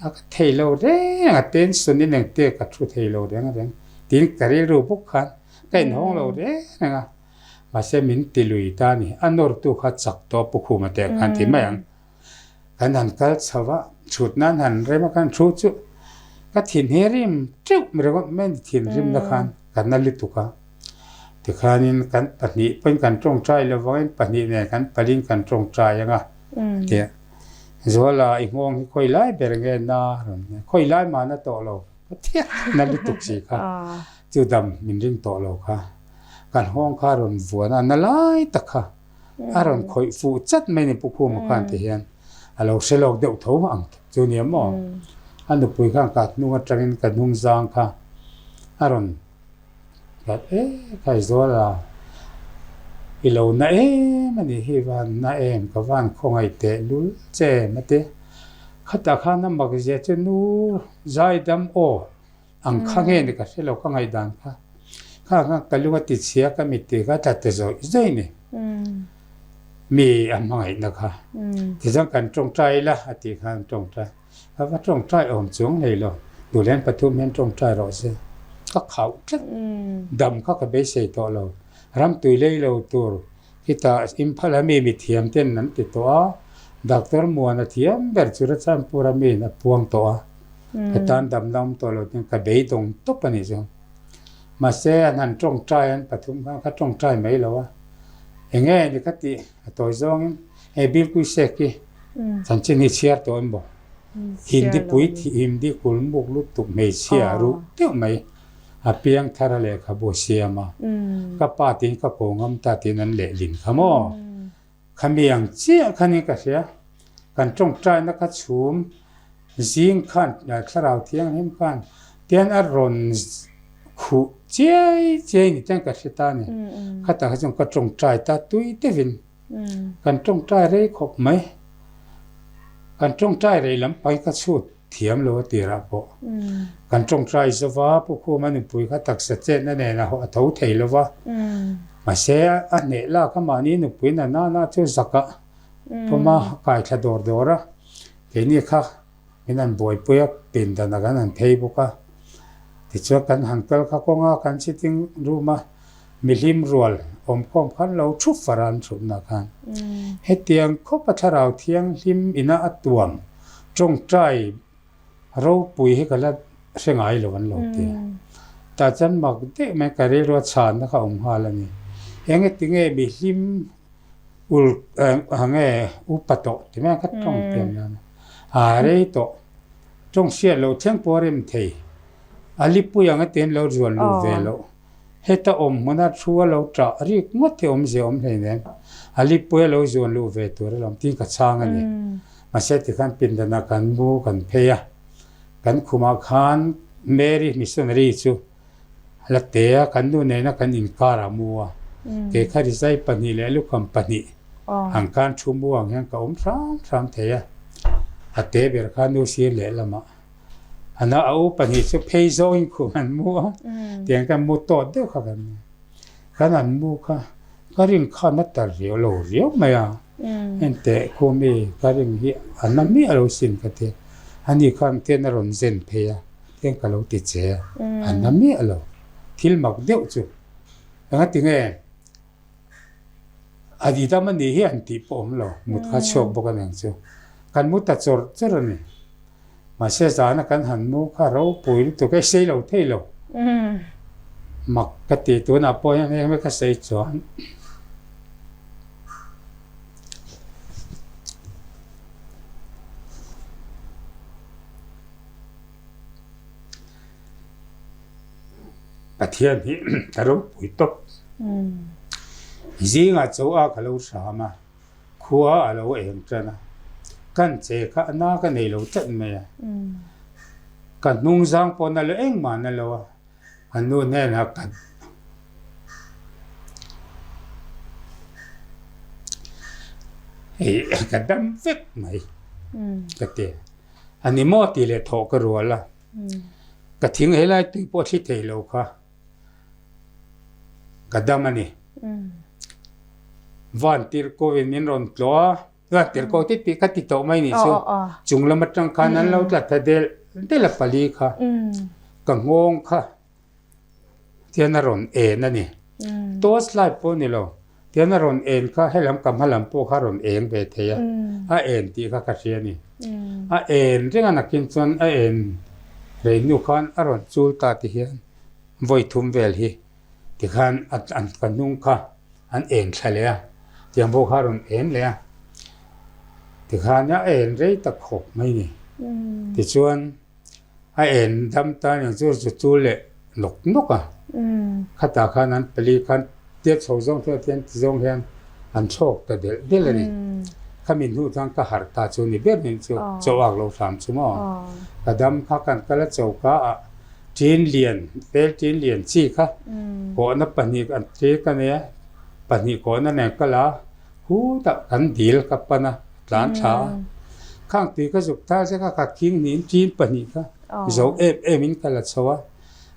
a ka thei lo reng a tension in engte ka thu thei lo reng reng tiin ka rilru bawk khan ka inhawng lo reng reng a. Mahse min ti lui ta a ni. A nawrtu kha chak tawh Pu Khuma te khan ti mai ang. Kan han kal chho a, chhut nan han rem a khan thu chu ka thin hi rim teuh ringawt mai a ni thinrimna khan ka na lutuk a. Tikhanin kan pahnih pawhin kan tawngtai lo vangin pahnih nen kan palin kan tawngtai ang a ti a. Zuala i nghawng hi khawi lai ber nge na rawn khawi lai mah na tawh lo ka thiat na lutuk si kha chu dam min ring tawh lo kha. Kan hawng kha a rawn vuan a, na lai tak kha a rawn khawih fuh chat mai ni Pu Khuma khan ti hian a lo hre lawk deuh tho ang chu nia maw. A nupui khan ka hnung atangin ka hnung zang kha a rawn that e Khaizawl a, i lo na em a nih hi van na em ka van khawngaih teh lul che em a ti. Khatah khan a mak zia chu nu zaidam aw. Ang kha nge ni ka hre lo ka ngaihdan kha. Kha kha ka lung a ti chhia ka mit tih kha tla ti zawih zawih ni. Mi a hmangaihna kha. Tichuan kan tawngtai ila a tih khan an tawngtai. Ka va tawngtai awm chuang hlei lo. Duhlian pathum hian tawngtai rawh se. Ka khauh tlat. Dam kha ka beisei tawh lo. Ram tui lei lo tur khitah Imphal a mi mithiam ten an ti tawh a. Doctor Muana thiam ber Churachandpur a miin a puang tawh a. Ka tan damna awm tawh lo chuan ka beidawng tawp a nih chu. Mahse an han tawngtai an pathum khan ka tawngtai mai lo a. Enge ni ka tih a tawi zawngin hei Bilkui Sek hi chanchin hi chhiar tawh em maw? Hindi pui Hindi kulmuk lutuk hmeichhia ruh deuh mai a piang thar a lehkhabu a siam a. Ka pa tiin ka ko ngam ta tiin an lehlin kha maw? Khami ang chiah khanin ka hria. Kan tawngtaina kha chhum zing khan thlarau thianghlim khan tian a rawn khuh chiai chiai ni ten ka hre ta a ni. Khatah kha chuan ka tawngtai ta tui deuhin kan tawngtai rei khawp mai. Kan tawngtai rei lam pahin ka chhut thiam lo a tirah pawh. Kan tawngtai zova Pu Khuma nupui kha taksa chetna nen a tho thei lo va. Mahse a hneh lak a mahni nupui na nana chu zakah pawm a kai thla dawr dawr a. Keini kha min han buaipui a, pindan ah kan han phei bawk a. Tichuan kan han kal kha kawng a, kan sitting room a mihlim rual awmkhawm khan lo thu far a an thutna khan. Hetiang khawp a thlarau thianghlim ina a tuam tawngtai ropui hi ka la hre ngai lo an lo ti a. Tah chuan mak deuh mai ka rilru a chhanna kha awm nghal a ni. Enge tinge mihlim ul nge upa tawh ti mai ka tawng pian nan a rei tawh tawng hriat loh thleng pawh a rem thei. A lipui ang a ten lo zuan luh ve loh. Heta awm hmuna thu a lo ṭah rik ngawt hi awmzia awm hleinem. A lipui a lo zuan luh ve tur alawm tiin ka chhang a ni. Mahse tikhan pindanah kan mu kan phei a, kan khumah khan Mary missionary chu a la te a, kan nu nena kan inkar a mu a. Kei kha rizai pahnih leh lukham pahnih. Ang khan thu mu ang hian ka awm hram hram thei a. A te ber kha nu sir lehlamah a na a u pahnih chu phei zawngin khum an mu a, tiang khan mu tawt deuh kha kan ni. Kan an mu kha ka ring kha na ta riau lo riau mai a, enteh khumi ka ring hi a na miah lo sin ka ti. Ani khan tian a rawn zen phei a, tiang ka lo ti che a, a na miah lo. Thil mak deuh chu engati nge? A di dam a nih hi an tih pawh awm lo, mut kha chhuak bawk a ni ang chu. Kan mu ta chawrh chawrh a ni. Mahse zana kan han mu kha ropui lutuk e, sei lo thei lo. Mak ka ti tunah pawh hian heng vek a sei chuan. Pathian hi ka ropui tawp. Zingah chaw a ka lo hram a, khua a lo eng tan a, kan che kha a na ka nei lo tlat mai a, ka hnung zang pawh na lo engmah na lo a, a nu hnenah ka hei ka dam vek mai ka ti a, a ni maw tih leh thawh ka rual a. Ka thing helai tui pawh thli thei lo kha ka dam a ni. Van tirhkohin min rawn tlawh a, van tirhko te tih ka ti tawh mai ni chu. Chung lam atang khan an lo tla ta del del a pali kha. Ka nghawng kha Tian a rawn en a ni. Torch light pawh ni lo. Tian a rawn en kha helam ka hma lam pawh kha a rawn eng ve thei a. A en tih kha ka hria a ni. A en reng a nakin chuan a en rei hnu khan a rawn chul ta ti hian vawi thum vel hi tikhan an ka hnung kha an en thla leh a. Tiang pawh kha a rawn en leh a. Tikhan a en rei ta khawp mai ni. Tichuan. A en dam tan ang chu zu chul leh nawk nawk a. Khatah khan an pali khan tiat chho zawng chuan tian ti zawng hian an thlawk ta delh delh a ni. Khami hnu chuan ka harh ta chu ni ber nen chu chaw ak lo hram chu maw. Ka dam kha kan kal a choka ah tin lian tel tin lian chi kha kawhna pahnih an tir ka nei a, pahnih kawhna nen kal a khutah kan dil ka pan a. Tlan thla a, khang tui ka zuk thar zek a, ka khing niin ṭin pahnih kha zo em em in ka la chho a,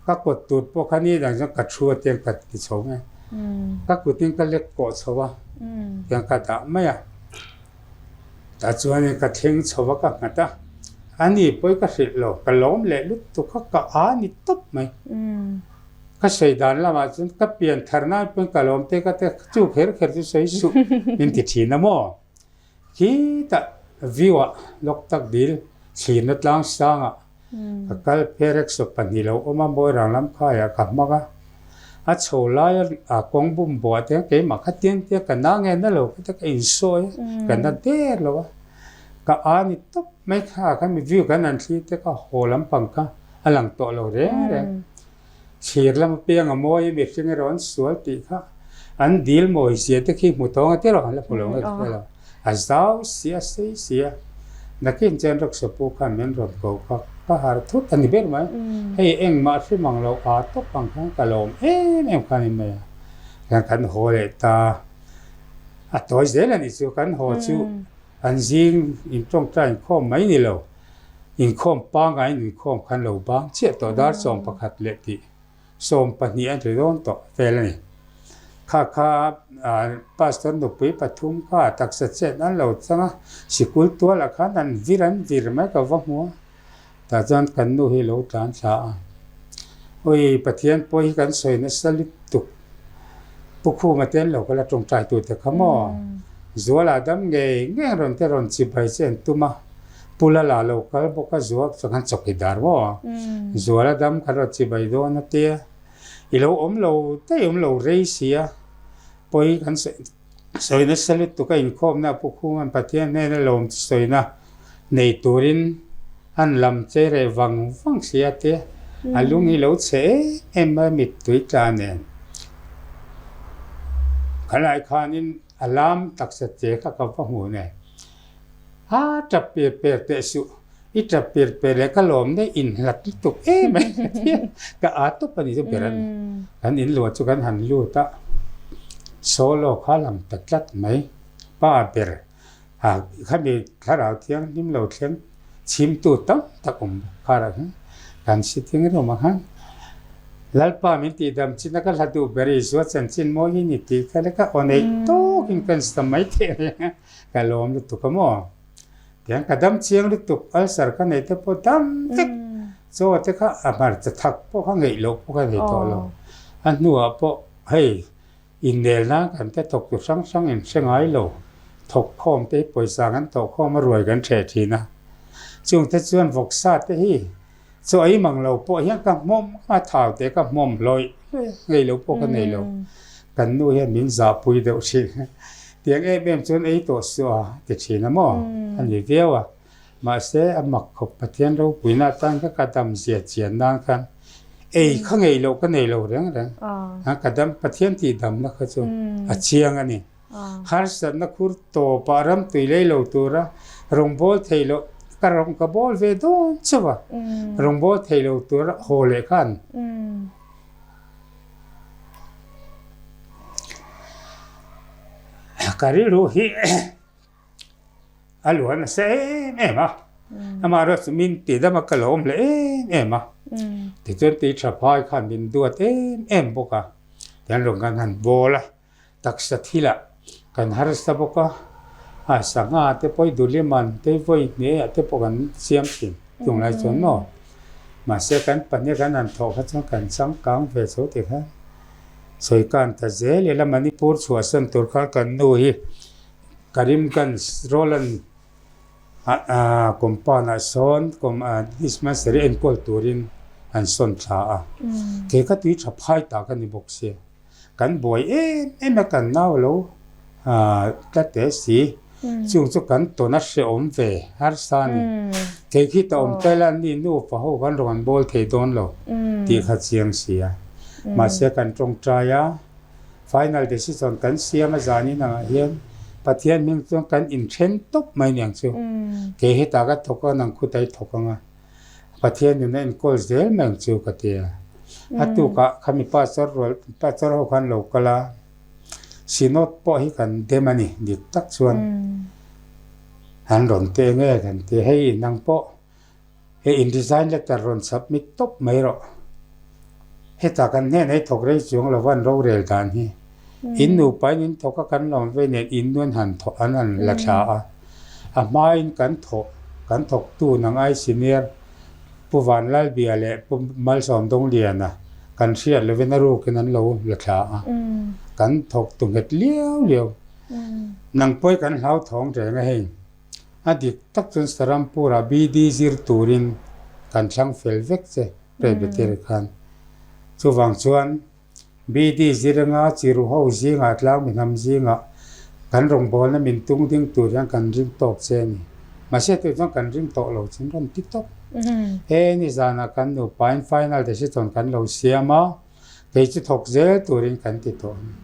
ka kawt tur pawh kha ni dang chuan ka thu a tiang ka ti chho mai a, ka kut in ka lek kawh chho a, tiang ka dah mai a, tah chuanin ka thleng chho a ka nghat a, a ni pawi ka hrilh lo, ka lawm leh lutuk kha ka a ni tawp mai. Ka sawi dan lamah chuan ka pian thar nan pawn ka lawm te ka te chu kher kher chu sawi suh min ti thin a maw? Khitah view ah Loktak dil thlirna tlang sangah ka kal phei rickshaw pahnih lo awm a, Mawirang lam khaiah ka hmang a, a chho laia a kawng bum buah te hian keimah kha tiang tiang ka na nge na lo kha te ka insawi a, ka na der lo a, ka a ni tawp mai kha khami view kan han thlir te kha haw lampang kha a lang tawh lo reng reng. Thlir lam apiang a mawi a mihring erawh an sual tih kha an dil mawi zia te khi hmu tawng a tirh an la hmu lo nge ka hre lo. A zau si a sei si a, nakin chuan Rawksapu khan min rawn ko kha ka har thut a ni ber mai. Hei engmah hrim ang lo aa tawp ang khan ka lawm em em kha a ni mai a. Hian kan haw leh ta a tawi zel a nih chu kan haw chu an zing intawngtai inkhawm mai ni lo. Inkhawm pangaiin inkhawm khan lo bang chiah tawh dar 11 leh tih 12 an ri dawn tawh vel a ni. Kha kha Pastor nupui pathum kha taksa chet an lo chang a, sikul tualah khan an vir an vir mai ka va hmu a, tah chuan kan nu hi lo tlan thla a. Awi Pathian pawh hi kan sawi nasa lutuk. Pu Khuma te an lo kal a tawngtai tute kha maw? Zuala dam ngei ngei rawn te rawn chibai che an tum a, Pu Lala lo kal bawk a Zual chuan khan chawki dar maw? Zuala dam kha rawn chibai dawn a tia, i lo awm lo daih awm lo rei si a, pawi kan sawi nasa lutuk a inkhawmna a Pu Khuma'n Pathian hnena lawm chu sawina nei turin an lam che reh vang vang si a tia, a lung hi lo chhe em em mai a mittui tla nen. Khalai khanin a lam taksa che kha ka va hmu nen. Ha tap per per teh suh, i tap per per leh ka lawm daih inhlat lutuk em em a tia, ka aa tawp a ni chu ber a ni. Kan inluah chu kan han lut a, solo kha lang ta tlat mai. pa ber a khami thlarau thianghlim lo thleng chhimtu tam tak awm karah hian kan sitting room ah khan Lalpa min tihdam chin a ka hla duh ber Isua chanchin mawi hi ni tih kha leka aw neih tawkin ka insta mai theih reng a ka lawm lutuk a maw. Tiang ka dam chiang lutuk ulcer ka neih te pawh dam vek chaw te kha a hmarcha thak pawh kha ngeih loh pawh ka nei tawh lo. A hnuah pawh hei innel nan kan te thawk tu hrang hrang in hre ngai lo thawk khawm te hi pawisa kan thawh khawm a ruai kan hreh thin a. Chung te chuan vawksa te hi chaw ei mang lo pawh hian ka hmawm a thau te ka hmawm hlawih hlawih a ngei lo pawh ka nei lo. Kan nu hian min zahpui deuh thin. Tiang em em chuan ei tawh suh a ti thin a maw? A ni viau a. Mahse a mak khawp Pathian ropuina atan kha ka dam zia chian nan khan ei kha ngei loh ka nei lo reng reng. Ka dam Pathian tih damna kha chu a chiang a ni. Harsatna khur tawpah ram tui lei lo tura rawngbâwl theih loh ka rawng ka bâwl ve dawn chauh a, rawngbâwl theih lo tura haw leh khan ka rilru hi a luah nasa em em a, amaherawhchu chu min ti dam a ka lo awm leh em em a, tichuan tui tha phai khan min duat em em bawk a, tihian rawn kan han bawl a. Taksa thilah kan harsa bawk a, a sangha te pawh i duhliman te vawi hniaiah te pawh kan siam thin tunglai chuan maw. Mahse kan pahnih kan han thawh kha chuan kan changkang ve chho tih kha sawi kan ta zel ila Manipur chhuahsan tur khan kan nu hi Karimganj Roland compound ah sawn dispensary enkawl turin an sawn thla a, kei kha tui tha phai tak a ni bawk sia. Kan buai em em a kan nau lo tlat teh si. Chung chu kan tawn a hrehawm ve harsa a ni. Kei khi ta awm tel a ni nufa ho kan rawn an bawl thei dawn lo tih kha chiang si a. Mahse kan tawngtai a, final decision kan siam a zanin angah hian Pathian hming chuan kan inthen tawp mai niang chu. Kei hetah ka thawk a nang khutai thawk ang a. Pathian in a enkawl zel mai ang chu ka ti a. A tukah khami pastor rual pastor ho khan lo kal a, Synod pawh hi kan dem a ni dik tak chuan an rawn te nge kan ti a, hei nang pawh hei in resign letter rawn submit tawp mai rawh. Hetah kan hnenah i thawk rei chuang lo va an rorel dan hi. In nupa in in thawk a kan lawm vei nen in nu an han thawh an han la thla a. A hmain kan thawh kan thawktu nang ai senior Pu Vanlalbia leh Pu Malsawm Dongliana kan hriat lovin a rukin an lo la thla a. Kan thawktu nghet liau liau. Nang pawh hi kan hlauthawng reng a hei. A dik tak chuan Sarampur ah BD zir turin kan thlang fel vek che Presbytery khan. Chuvang chuan BD Zirenga chiru ho zingah tlang mi hnam zingah kan rawngbawlna min tung ding tur hian kan ring tawk che a ni. Mahse tih chuan kan ring tawh lo chin rawn ti tawp. He ni zanah kan nupain final decision kan lo siam a, kei chu thawk zel turin kan ti tawh a ni.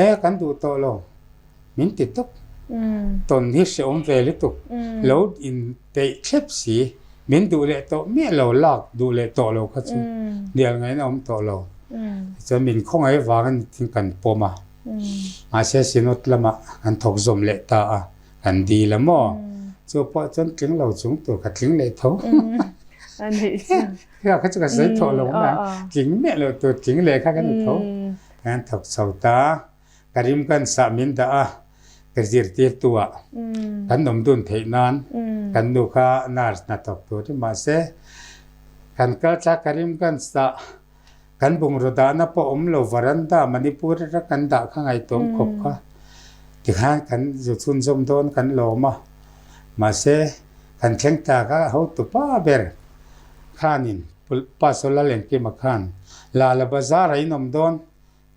E kan duh tawh lo min ti tawp. Tawn hi hrehawm ve lutuk lo in peih thlep si. Min duh leh tawh miah lo, lak duh leh tawh lo kha chu hnial ngaihna awm tawh lo. Tichuan min khawngaih avangin nitin kan pawm a, mahse Synod lamah kan thawk zawm leh ta a, kan dil a maw? Chu pawh chuan tling lo chung tur ka tling leh tho. Kha kha chu ka sawi thawh lo mai ang, tling miah lo tur tling leh kha ka ni tho. Kan thawk chho ta. Ka rim kan sah min dah a, ka zirtirtu ah kan awm dun theih nan kan nu kha nurse hna thawk tur hi mahse kan kal thla ka rim kan sah kan bungraw dahna pawh awm lo varanda Manipur atang kan dah kha ngaihtuam khawp kha tikhan kan zu chhunzawm dawn kan lawm a mahse kan thleng ta kha hotupa ber khanin Pastor Lalengkima khan Lala Bazar ah in awm dawn.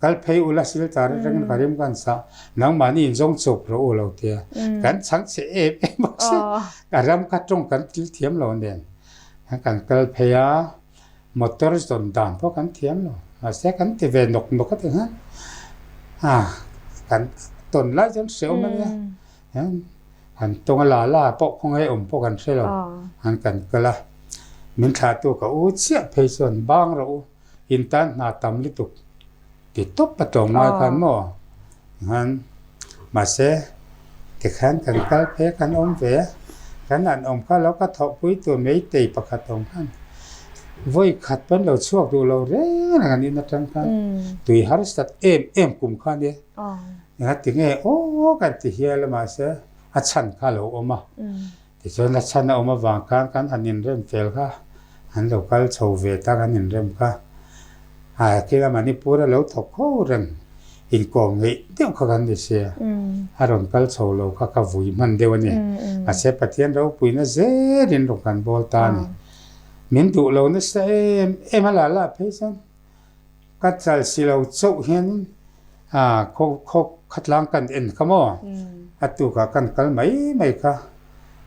Kal phei ula silchar atangin ka rim kan sah nangmahni in zawng chuk rawh u lo tia kan chhang chhe em em bawk si a ram kha tawng kan til thiam lo nen kan kal phei a motor zawn dan pawh kan thiam lo mahse kan ti ve nawk nawk a ti khan a kan tawn lai chuan hrehawm a nia han tawng a la la pawh khawngaih awm pawh kan hre lo an kan kal a min thlahtu ka u chiah phei chuan bang rawh u. In tan hna tam lutuk ti tawp a tlawm ngai khan maw? Khan mahse. Tikhan kan kal phei a, kan awm ve a. Kan han awm kha lo ka thawhpui tur meitei pakhat awm khan vawi khat pawn lo chhuak duh lo reng reng an in atang khan tui harsat em em kum kha nia. Engati nge aw kan ti hial a mahse a chhan kha a lo awm a. Tichuan a chhan a awm avang khan kan han inrem fel kha an lo kal chho ve ta kan inrem kha. A kila Manipur a lo thawk kho reng inkawm ngeih deuh kha kan ni sia. A rawn kal chho lo kha ka vui hman deuh a ni. Mahse Pathian ropuina zerin rawn kan bawl ta a ni. Min duh lo nasa em em a la lah phei chuan Ka chal si lo chauh hian khaw khaw khatlang kan en kha maw? A tukah kan kal mai mai kha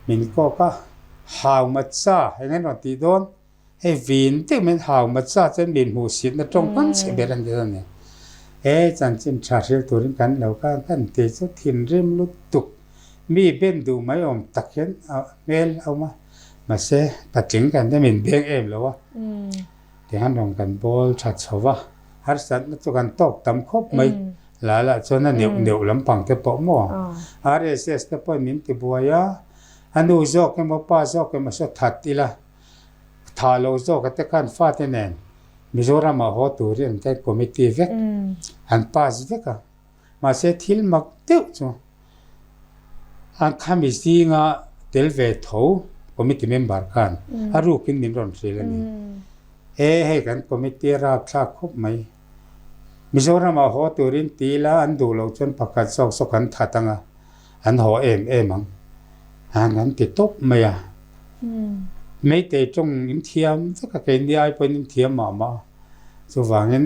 min kawk a, hau macha eng an rawn tih dawn? Hei vin deuh mai hau macha chuan min hmuh sitna tawngkam chhe ber an ti dawn a ni. He chanchin tha hril turin kan lo kal kan ti chu thinrim lutuk mi ben duh mai awm tak hian a hmel a awm a, mahse patling kan te min beng em lo a. Tihian rawn kan bawl tha chho va, harsatna chu kan tawk tam khawp mai. La lah chuan a neuh neuh lampang te pawh maw? RSS te pawhin min ti buai a, a nu zawk emaw pa zawk emaw saw that ila, tha lo zawk a te khan fate nen Mizoramah haw turin an tlai committee vek, an pass vek a. Mahse thil mak deuh chu an khami zinga tel ve tho committee member khan a rukin min rawn hrilh a ni. E hei kan committee a rapthlak khawp mai. Mizoramah haw turin ti ila an duh loh chuan pakhat zawk zawk an that ang a, an haw em em ang. An an ti tawp mai a. Meitei tawng in thiam vek a, keini ai pawhin in thiam mah mah a. Chuvangin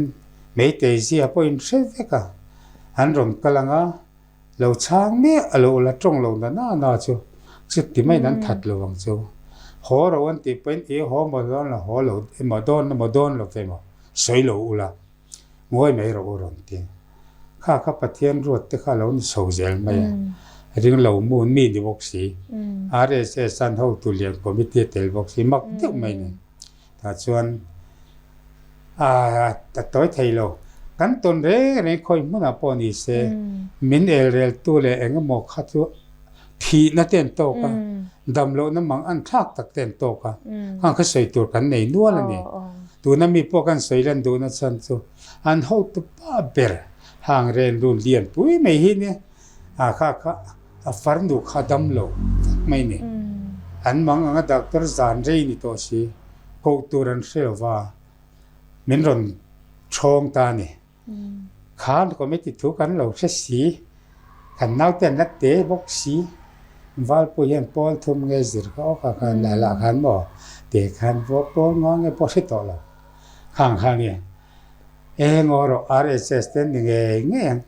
Meitei zia pawh in hre vek a, an rawn kal ang a, lo chhang miah a lo la tawng lo na na na chu chuti maiin an that lo ang chu. Haw ro an tih pawhin i haw maw dawn lo haw lo emaw dawn emaw dawn lo emaw sawi lo ula, ngawi mai rawh u rawn ti. Kha kha Pathian ruat te kha a lo ni chho zel mai a, ring lo mun mi ni bawk si, RSS an hotu lian committee a tel bawk si, mak deuh mai ni. Tah chuan a tawi thei lo. Kan tawn reng reng khawi hmunah pawh ni se, min elreltu leh eng emaw kha chu thihna te an tawk a, dam lohna mang an thlak tak te an tawk a, khang kha sawi tur kan nei nual a ni. Tuna mi pawh kan sawi lan duhna chhan chu an hotu pa ber hang ren run lian pui mai hi nia. A kha kha a farnu kha dam lo vek mai ni. An mang anga doctor zan rei ni tawh si, koh tur an hre lo va, min rawn chhawng ta a ni. Khan committee thu kan lo hre si, kan naute an la te bawk si, Valpui hian pawl thum nge zir kha aw kha khan lah lah khan maw te khan pawl ngaw nge pawh hre tawh lo. Khang kha nia eng aw rawh RSS te an ni ngei ngei ang.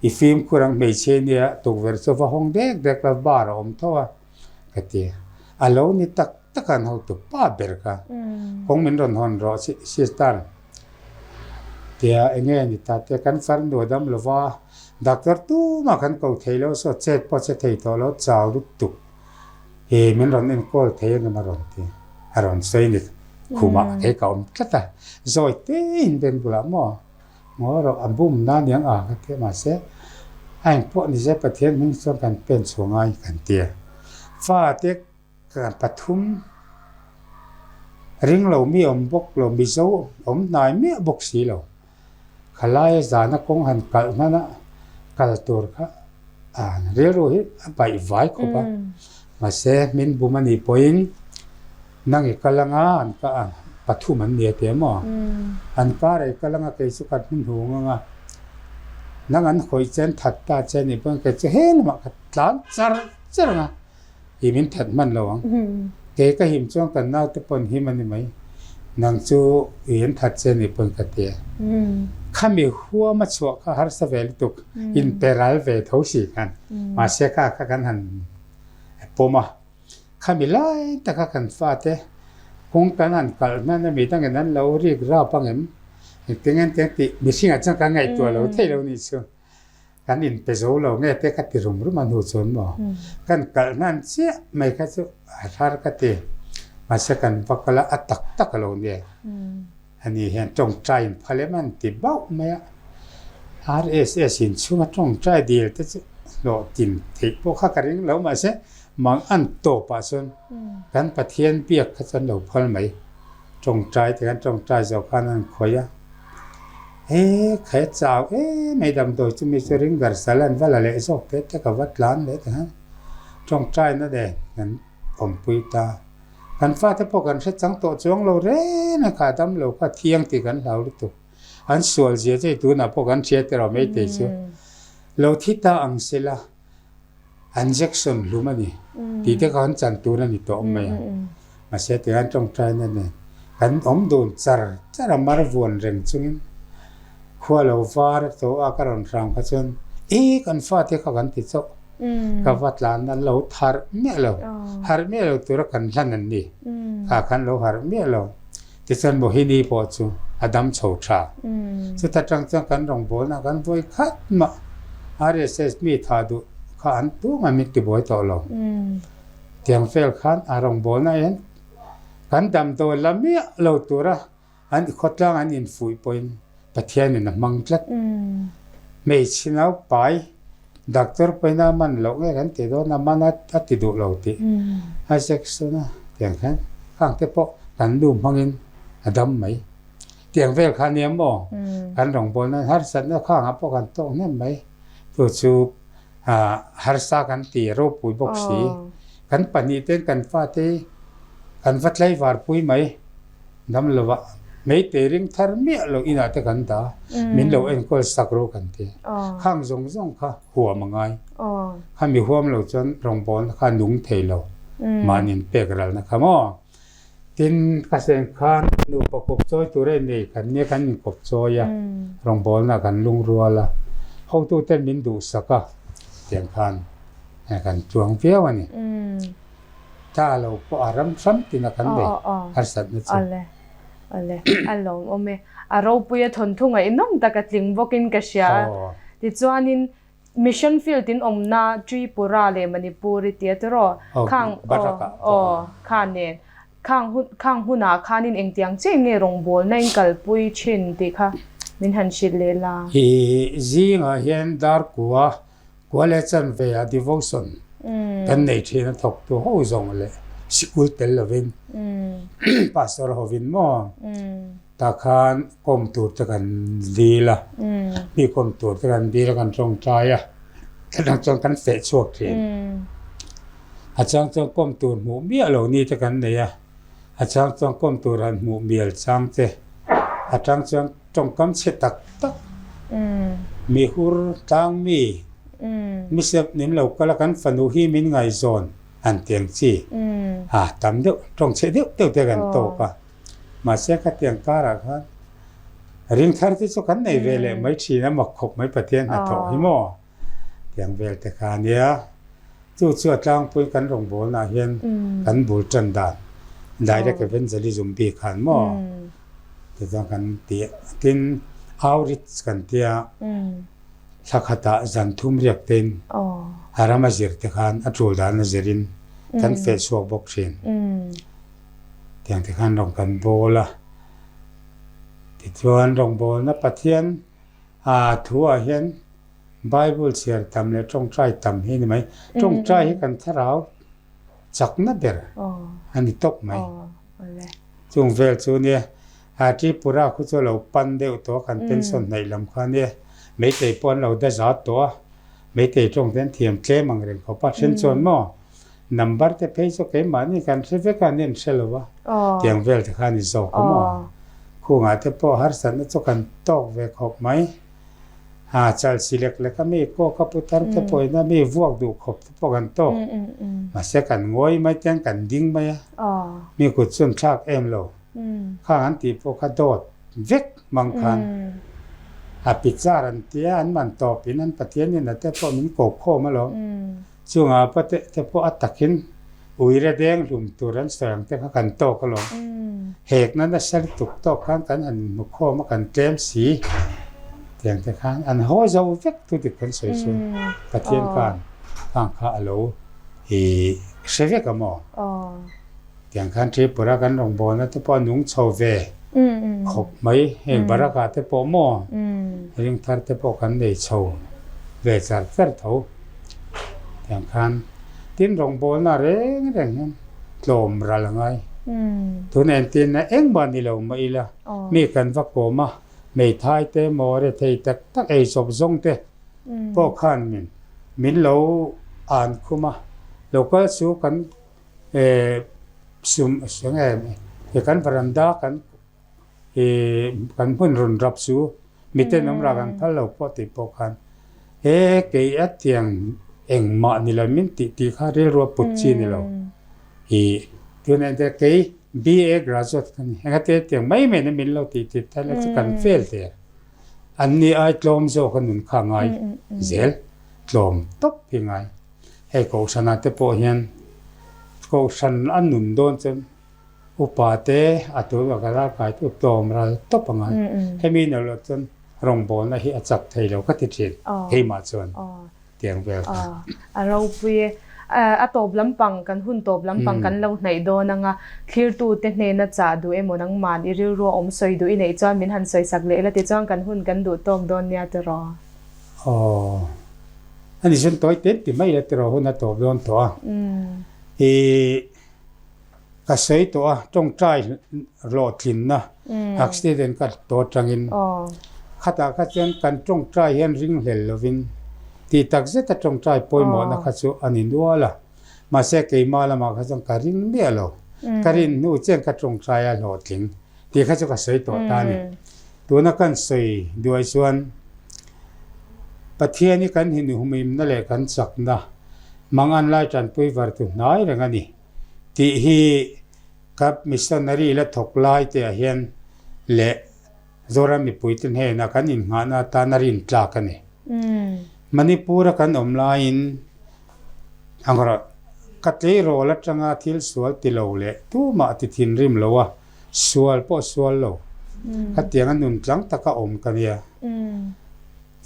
I fimkhur ang hmeichhe nia tukverh chu va hawng dek dek la bar a awm tho a ka ti. A lo ni tak tak an hotu pa ber kha kawng min rawn hawn rawh sister tia enge ni ta tia kan farnu a dam lo va doctor tumah kan ko thei lo saw chet pawh che thei tawh lo chau lutuk i min rawn enkawl thei angem a rawn ti a rawn sawi ni khumah kei ka awm tlat a zawi tein beng bulah maw. Ngaw rawh a bum na niang a ka ti a mahse a engpawh ni se Pathian hming chuan kan pen chhuah ngai kan ti a. Fate kan pathum ring lo mi awm bawk lo Mizo awm hnai miah bawk si lo. Khalaia zana kawng han kalh hman a kal tur kha a rilru hi a baih vai khawp a. Mahse min bum a nih pawhin Nang i kal anga an ka pathum an nia teh maw? An kar i kal anga kei chu ka hnuhnung anga nang an khawih che an that ta che anih pawhin kei chu he lamah ka tlan char char anga i min that hman lo ang. Kei ka him chuan kan naute pawh an him a ni mai. Nang chu i an that che anih pawhin ka ti a. Khami huama chhuah kha harsa ve lutuk inpe ral ve tho si khan mahse kha kha kan han pawm a. Khami lai taka kan fate kawng kan han kalh hnan a mi dangin an lo rik rap ang em? Engtin engtin a tih mihringah chuan kan ngaihtuah lo thei lo nih chu. Kan inpe zo lo nge te ka ti rum rum a hnu chuan maw. Kan kalh hnan chiah mai kha chu a har ka ti. Mahse kan va kal a, a tak tak a lo nia. Ani hian tawngtai in phal em an ti bauh mai a. RSS inchhunga tawngtai dil te chu. hlawhtin theih pawh kha ka ring lo mahse mang an tawpah chuan kan Pathian biak kha chuan lo phal mai. Tawngtai te kan tawngtai zawh khan an khawih a, he khae chau em mai damdawi chu mi chu ring ber sal an va la leh zawk te te ka va tlan leh ta hian tawngtaina nen kan awmpui ta. Kan fate pawh kan hre chang tawh chuang lo reng a, kha dam lo kha thiang tih kan hlau lutuk. An sual zia chu hei tunah pawh kan hria tiraw maithei chu lo thi ta ang sela. Injection hlum a ni tih te kha kan chan tur a ni tawh mai a. Mahse tihian tawngtaina nen kan awm dun char char a, mar vuan reng chungin khua lo var a tawh a, ka rawn hram kha chuan e kan fate kha kan ti chauh. Ka va tlan a lo harh miah lo, harh miah lo tura kan hlan an ni. Kha khan lo harh miah lo. Tichuan Mohini pawh chu a dam chho tha. Chuta tang chuan kan rawngbawlna kan vawi khat mah RSS mi tha duh kha an tumah min tibuai tawh lo. Tiang vel khan a rawngbawlna hian kan damdawi la miah lo tura an khawtlang an infuih pawhin Pathianin a hmang tlat. Hmeichhe naupai Doctor pawhin a man loh nge kan tih dawn a, man a a ti duh lo tih a section a tiang khan khang te pawh kan nu hmangin a dam mai. Tiang vel kha nia maw kan rawngbawlna harsatna khangah pawh kan tawk hnem mai. Chu chu harsa kan ti ropui bawk si. Kan pahnih ten kan fate kan va tlaivar pui mai. Dam lova meitei ring thar miah lo inah te kan dah a, min lo enkawl sak ru kan ti. Khang zawng zawng kha huam a ngai. Khami huam lo chuan rawngbawlna kha nung thei lo, mahni pek ralna kha maw. Tin, ka sen khan nupa kawp chawi tur a innei kan nia kan inkawp chawi a, rawngbawlna kan lungrual a, hotuten min duhsak a, tiang khan kan chuang viau a ni. Ta lo pawh a ram hram tina kan nei harsatna chu. Awle awle a lawmawm e. A ropui a thawnthu ngaihnawm tak a tling bawkin ka hria a. Tichuanin Mission Field in awmna Tripura leh Manipur i tia tiraw? Khang aw kha nen khang hun khang hunah khanin engtiang chiah nge rawngbawlna in kalpui thin tih kha min han hrilh leh la. I zingah hian Darkua Kua leh chanve ah devotion kan nei thin a thawktu ho zawng leh sikul tel lovin pastor hovin maw tah khan kawm tur te kan dil a, mi kawm tur te kan dil a kan tawngtai a, chutah chuan kan feh chhuak thin. A chang chuan kawm tur hmuh miah lo ni te kan nei a, a chang chuan kawm tur han hmuh mial chang te, a chang chuan Tawngkam chhe tak tak, mi hur tlang mi, mi sep nin lo kal a kan fanu hi min ngaihzawn han tiang chi a tam deuh tawng chhe deuh deuh te kan tawk a, mahse khatiang karah khan ring thar te chu kan nei ve leh mai thin a mak khawp mai Pathian hnathawh hi maw. Tiang vel te kha a nia. Chu chu a tlangpui kan rawngbawlnaah hian kan bul tan dan direct evangelism bik khan maw tichuan kan ti a. Tin, outreach kan tia thla khatah zan thum riak tein a ram a zir te khan a tul dan a zirin kan feh chhuak bawk thin. Tiang te khan rawng kan bawl a. Tichuan rawngbawlna Pathian A thuah hian Bible chhiar tam leh tawngtai tam hi a ni mai. Tawngtai hi kan thlarau chakna ber a ni tawp mai. Chung vel chu nia Tripura khu chu a lo pan deuh tawh a, kan pension hnaih lam kha nia Meitei pawh an lo da zat tawh a, Meitei tawng te an thiam tlem ang reng khawp a, then chuan maw Number te phei chu keimahni kan hre vek a, an en hre lo a, tiang vel te kha a ni zawk a maw? Khungah te pawh harsatna chu kan tawk ve khawp mai. Ha, chalsi lek lek a mi kawk a putar te pawhin a mi vuak duh khawp te pawh kan tawk. Mahse kan ngawi mai te kan ding mai a, mi kut chu an thlak em lo. Khang an tih pawh kha dawt vek hmang khan a pichar an tia, an man tawpin an Pathianin a te pawh min ko khawm alawm. Chungah pate te pawh a takin uire deng hlum tur an sawi ang te kha kan tawk alawm. Hekna nasa lutuk tawk khan kan han hmu khawm a, kan tlem si tiang te khan an haw zo vek tu dik kan sawi chu Pathian khan khang kha a lo hre vek a maw? Tiang khan Tripura kan rawngbawlna te pawh a nung chho ve khawp mai. Heng Barak-ah te pawh maw ringthar te pawh kan nei chho ve char char tho. Tiang khan tin rawngbawlna reng reng hian tlawm ral a ngai. Tuna entirna engmah ni lo mah ila mi kan va kawm a, hmeithai te maw rethei tak tak ei chawp zawng te pawh khan min min lo an khum a, local chu kan sum enge kan varanda kan Ih kan hmun rawn rap chu miten awm rak an phal lo pawh tih pawh khan he kei a tiang engmah ni lo min tih tih kha rilru a put chi ni lo. Ih tunah hian kei BA graduate ka ni engati tiang mai mai na min lo tih tih ta ila chu kan fail der. An ni ai tlawm zawk a nun kha a ngai zel tlawm tawp hi ngai. Hei kohhranah te pawh hian kohhran a nun dawn chuan Upa te a tul a ka ral kai tu tlawm ral tawp ang a, hemi ina loh chuan rawngbawlna hi a chak thei lo ka ti thin keimah chuan tiang vel kha. A ropui e. A tawp lampang kan hun tawp lampang kan lo hnaih dawn ang a, thlirtu te hnena chah duh emaw nangman i rilru a awm sawi duh i neih chuan min han sawi sak leh ila tichuan kan hun kan duh tawk dawn nia tiraw. Aw. Ani chuan tawi tet ti mai ila tiraw hun a tawp dawn tawh a. I. Ka sawi tawh a, tawngtai hlawhtlinna accident ka tawh atangin khatah kha chuan kan tawngtai hian ringhlel lovin tih tak zeta tawngtai pawimawhna kha chu a ni nual a, mahse keimah lamah kha chuan ka ring miah lo, ka rin hnu chian ka tawngtai a hlawhtling tih kha chu ka sawi tawh ta a ni. Tuna kan sawi duai chuan Pathian hi kan hinhumimna leh kan chakna mangan lai tanpui vartu hnai reng a ni tih hi ka missionary la thawk lai te ah hian leh Zoram mipuite hnena kan innghahna atana rintlak a ni. Manipur a kan awm laiin angrawh ka tleirawl atanga thil sual ti lo leh tumah ti thinrim lo a, sual pawh sual lo. Khatiang a nun tlang taka awm ka nia.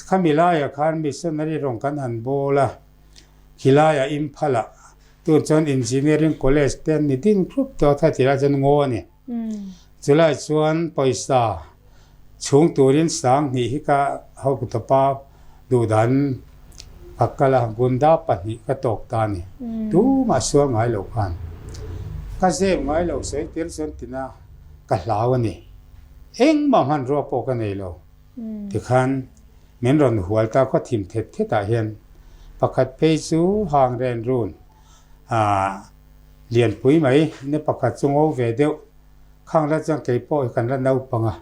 Khami laiah khan missionary rawng kan han bawl a, khilaiah Imphal ah tun chuan engineering college te an ni ding thlup tawh a, khatilai ah chuan ngaw a ni. Chulai chuan pawisa chhung turin 2000 hi ka hokutapa duhdan ka kal a, gunda pahnih ka tawk ta a ni. Tumah sual ngai lo khan ka zep ngai lo sawi tir chuan tina ka hlau a ni. Engmah hmanrua pawh ka nei lo. Tikhan min rawn hual ta khaw thim thet thetah hian pakhat phei chu hang ren run ah lianpui mai ni pakhat chu ngo ve deuh khang la chuan kei pawh hi kan la naupang a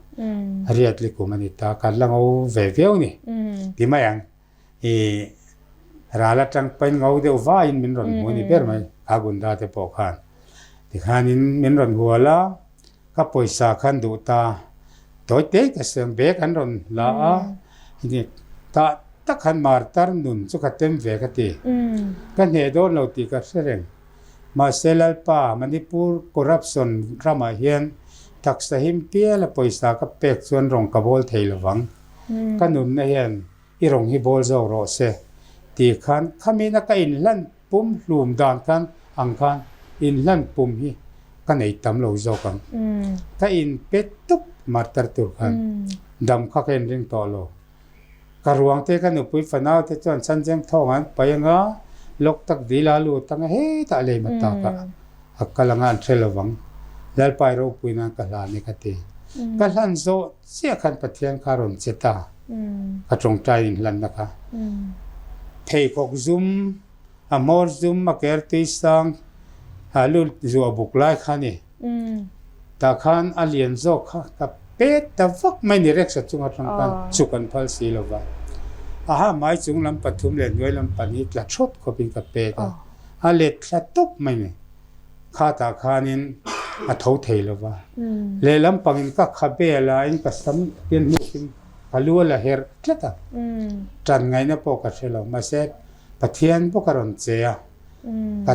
riat likum a ni ta kan la ngo ve viau ni ti mai ang ih ral atang pain ngo deuh vaiin min rawn hmu a ni ber mai kha gunda te pawh khan tikhanin min rawn hual a. Ka pawisa khan duh ta tawi te ka siam bag an rawn la a, tah tak khan martar nun chu ka tem ve ka ti. Ka hneh dawn lo tih ka hre reng. Mahse Lalpa, Manipur corruption ramah hian taksa him piala pawisa ka pek chuan rawng ka bawl thei lovang. Ka nunna hian i rawng hi bawl zawk rawh se tih khan khamina ka inhlan pum hlum dan khan ang khan inhlan pum hi ka nei tam lo zawk ang. Ka in pe tup martar tur khan dam kha ka inring tawh lo. Ka ruang te ka nupui fanau te chuan chhancheng thawng an paih anga lawk tak dil a lut anga hetah lei mat takah a kal anga an hre lovang. Lalpai ropui nan ka hlan e ka ti. Ka hlan zawh chiah khan Pathian kha a rawn che ta. Ka tawngtai inhlanna kha pheikhawk zum, a hmawr zum, a ker tui sang a lu zuah buk lai kha a ni. Tah khan a lian zawk kha ka pet ta vak mai ni rickshaw chung atang khan chuk an phal si lo va. A ha hmai chung lam pathum leh hnuai lam pahnih tla thawt khawpin ka pet a, a let thla tawp mai ni. Khatah khanin a tho thei lo va, lehlam pangin ka kha bel a, in ka sam pian hnukin ka lu a la herh tlat a, tan ngaihna pawh ka hre lo. Mahse, Pathian bawk a rawn che a, ka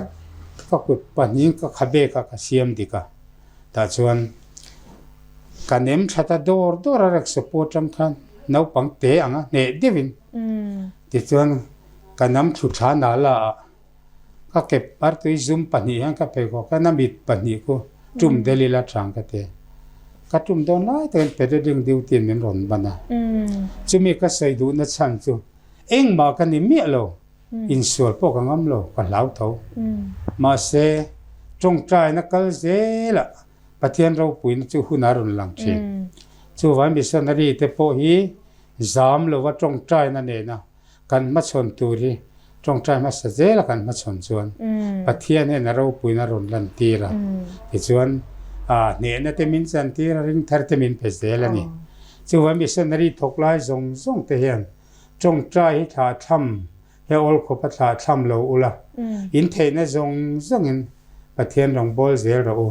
ka kut pahnihin ka kha bek a, ka siam dik a. Tah chuan ka nem tha ta dawr dawr a, rickshaw pawh atang khan naupang te ang a, hneh deuhin. Tichuan, ka nam thlu thla nala ah Ka kep artui zum pahnih hian ka pheikhawk a, na mit pahnih khu tum del ila thang ka ti. Ka tum dawn lai takin pedaling duty in min rawn ban a. Chumi ka sawi duhna chhan chu engmah ka ni miah lo. Insual pawh ka ngam lo, ka hlau tho. Mahse, tawngtaina kal zelah Pathian ropuina chu hun a rawn lang thin. Chuvang missionary te pawh hi zam lova tawngtaina nena kan hmachhawn tur hi tawngtai hmasa zela kan hmachhawn chuan Pathian hian a ropuina a rawn lantir a. Tichuan, hnehna te min chantir a, ringthar te min pe zel a ni. Chuvang missionary thawk lai zawng zawng te hian Tawngtai hi thlah thlam he awl khawp a thlah thlam lo ula, in theihna zawng zawngin Pathian rawngbâwl zel rawh u.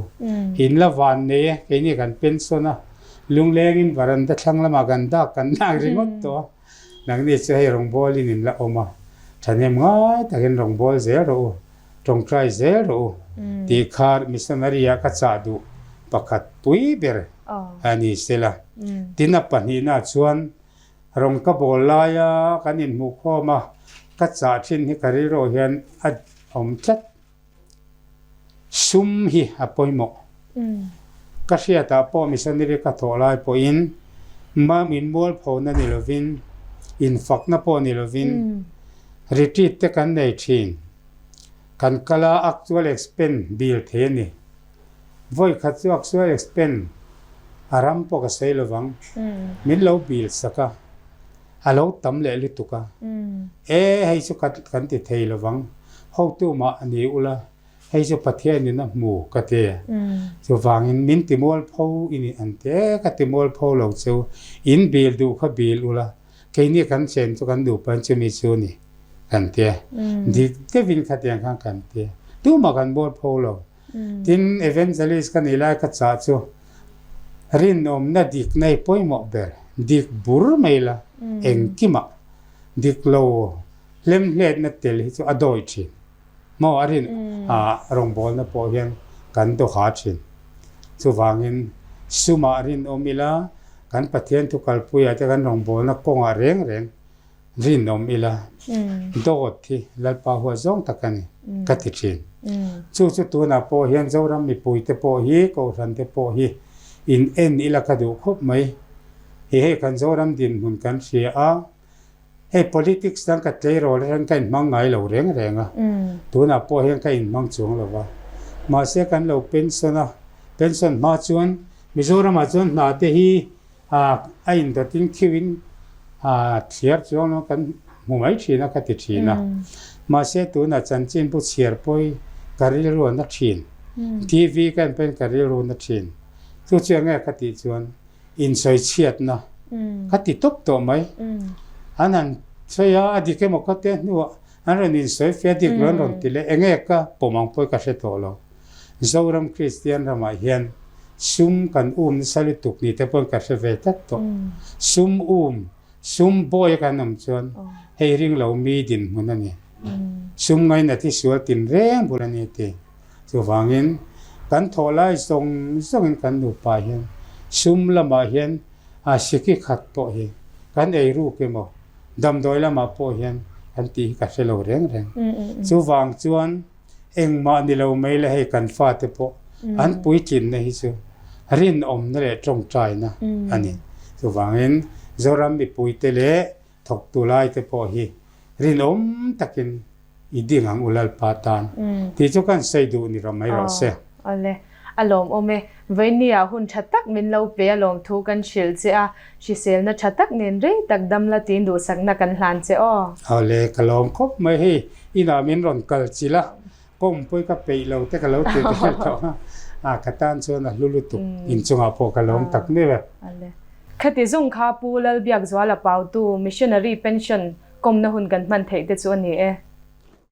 In la van nei e, keini kan pension a, lunglengin varanda thlang lamah kan dak kan nak ringawt tawh a, nangni chu hei rawngbâwlin in la awm a, thahnem ngai takin rawngbâwl zel rawh u, tawngtai zel rawh u tih kha missionary-ah ka chah duh pakhat pui ber a ni sela. Tin a pahnihnaah chuan Rawng ka bawl laia kan inhmuh khawm a, ka chah thin hi ka rilruah hian a awm tlat. Sum hi a pawimawh. Ka hriatah pawh missionary ka thawh lai pawhin mam inmualphona ni lovin, infakna pawh ni lovin retreat te kan nei thin. Kan kal a actual expense bill thei a ni. Vawi khat chu actual expense a ram pawh ka sawi lovang, min lo bill sak a, a lo tam leh lutuk a, e hei chu ka kan ti thei lovang, hotu mah a ni ula, hei chu Pathianin a hmu ka ti a, chuvangin min ti mualpho i nih an ti, e ka ti mualpho lo chu, in bill duh kha bill ula, keini kan chen chu kan duh pahin chumi chu a ni kan ti a, dik deuhin khatiang khan kan ti a, tumah kan mualpho lo. Tin, evangelist ka nih lai ka chah chu rinawmna dikna hi pawimawh ber, dik bur mai la, engkimah dik lo hlemhletna tel hi chu a dawi thin. Maw a rin rawngbawlna pawh hian kan dawha thin. Chuvangin sumah rinawm ila, kan Pathian thu kalpuiah te kan rawngbawlna kawngah reng reng Rinawm ila, dawt hi Lalpa huat zawng tak a ni, ka ti thin. Chu chu tunah pawh hian Zoram mipuite pawh hi, Kohhran te pawh hi in en ila ka duh khawp mai. Hei hei kan Zoram dinhmun kan hria a, hei politics dang ka tleirawl atang ka inhmang ngai lo reng reng a, tunah pawh hian ka inhmang chuang lo va. Mahse kan lo pension a, pension hma chuan Mizoramah chuan hna te hi A a indawtin khiuin a thliar chuang lo kan hmu mai thin a ka ti thin a. Mahse tunah chanchin bu chhiar pawi ka rilru a na thin. TV ka en pawhin ka rilru a na thin. Chu chu enge ka tih chuan insawi chhiatna ka ti tawp tawh mai. An han sawi a, a dik emaw ka tia hnuah an rawn insawi fia dik lo an rawn ti leh enge ka pawm ang pawi ka hre tawh lo. Zoram Kristian ramah hian sum kan um nasa lutuk ni te pawhin ka hre ve tlat tawh. Sum um, sum bawi a kan awm chuan hei ring lo mi dinhmun a ni. Sum ngainat hi sual tin reng bul a ni ti. Chuvangin kan thawh lai zawng zawngin kan nupa hian sum lamah hian a siki khat pawh hi kan ei ruk emaw damdawi lamah pawh hian kan tih hi ka hre lo reng reng. Chuvang chuan Engmah ni lo mai le hei kan fate pawh an puitlinna hi chu rinawmna leh tawngtaina a ni. Chuvangin Zoram mipuite leh thawktu laite pawh hi rinawm takin i ding ang u Lalpa tan tih chu kan sawi duh ni rawh mai rawh se. Awle, a lawmawm e. Vawinia hun tha tak min lo pe a lawmthu kan hrilh che a, hriselna tha tak nen rei tak dam la tiin duhsakna kan hlan che aw. Awle, ka lawm khawp mai hei. Inah min rawn kal chilh a, kawngpui ka peih lo te ka lo ti vel tawh a, ka tan chuan a hlu lutuk inchungah pawh ka lawm tak meuh e. Khati zung kha Pu Lalbiakzuala Pautu Missionary Pension kawmna hun kan hman theih te chu a ni e.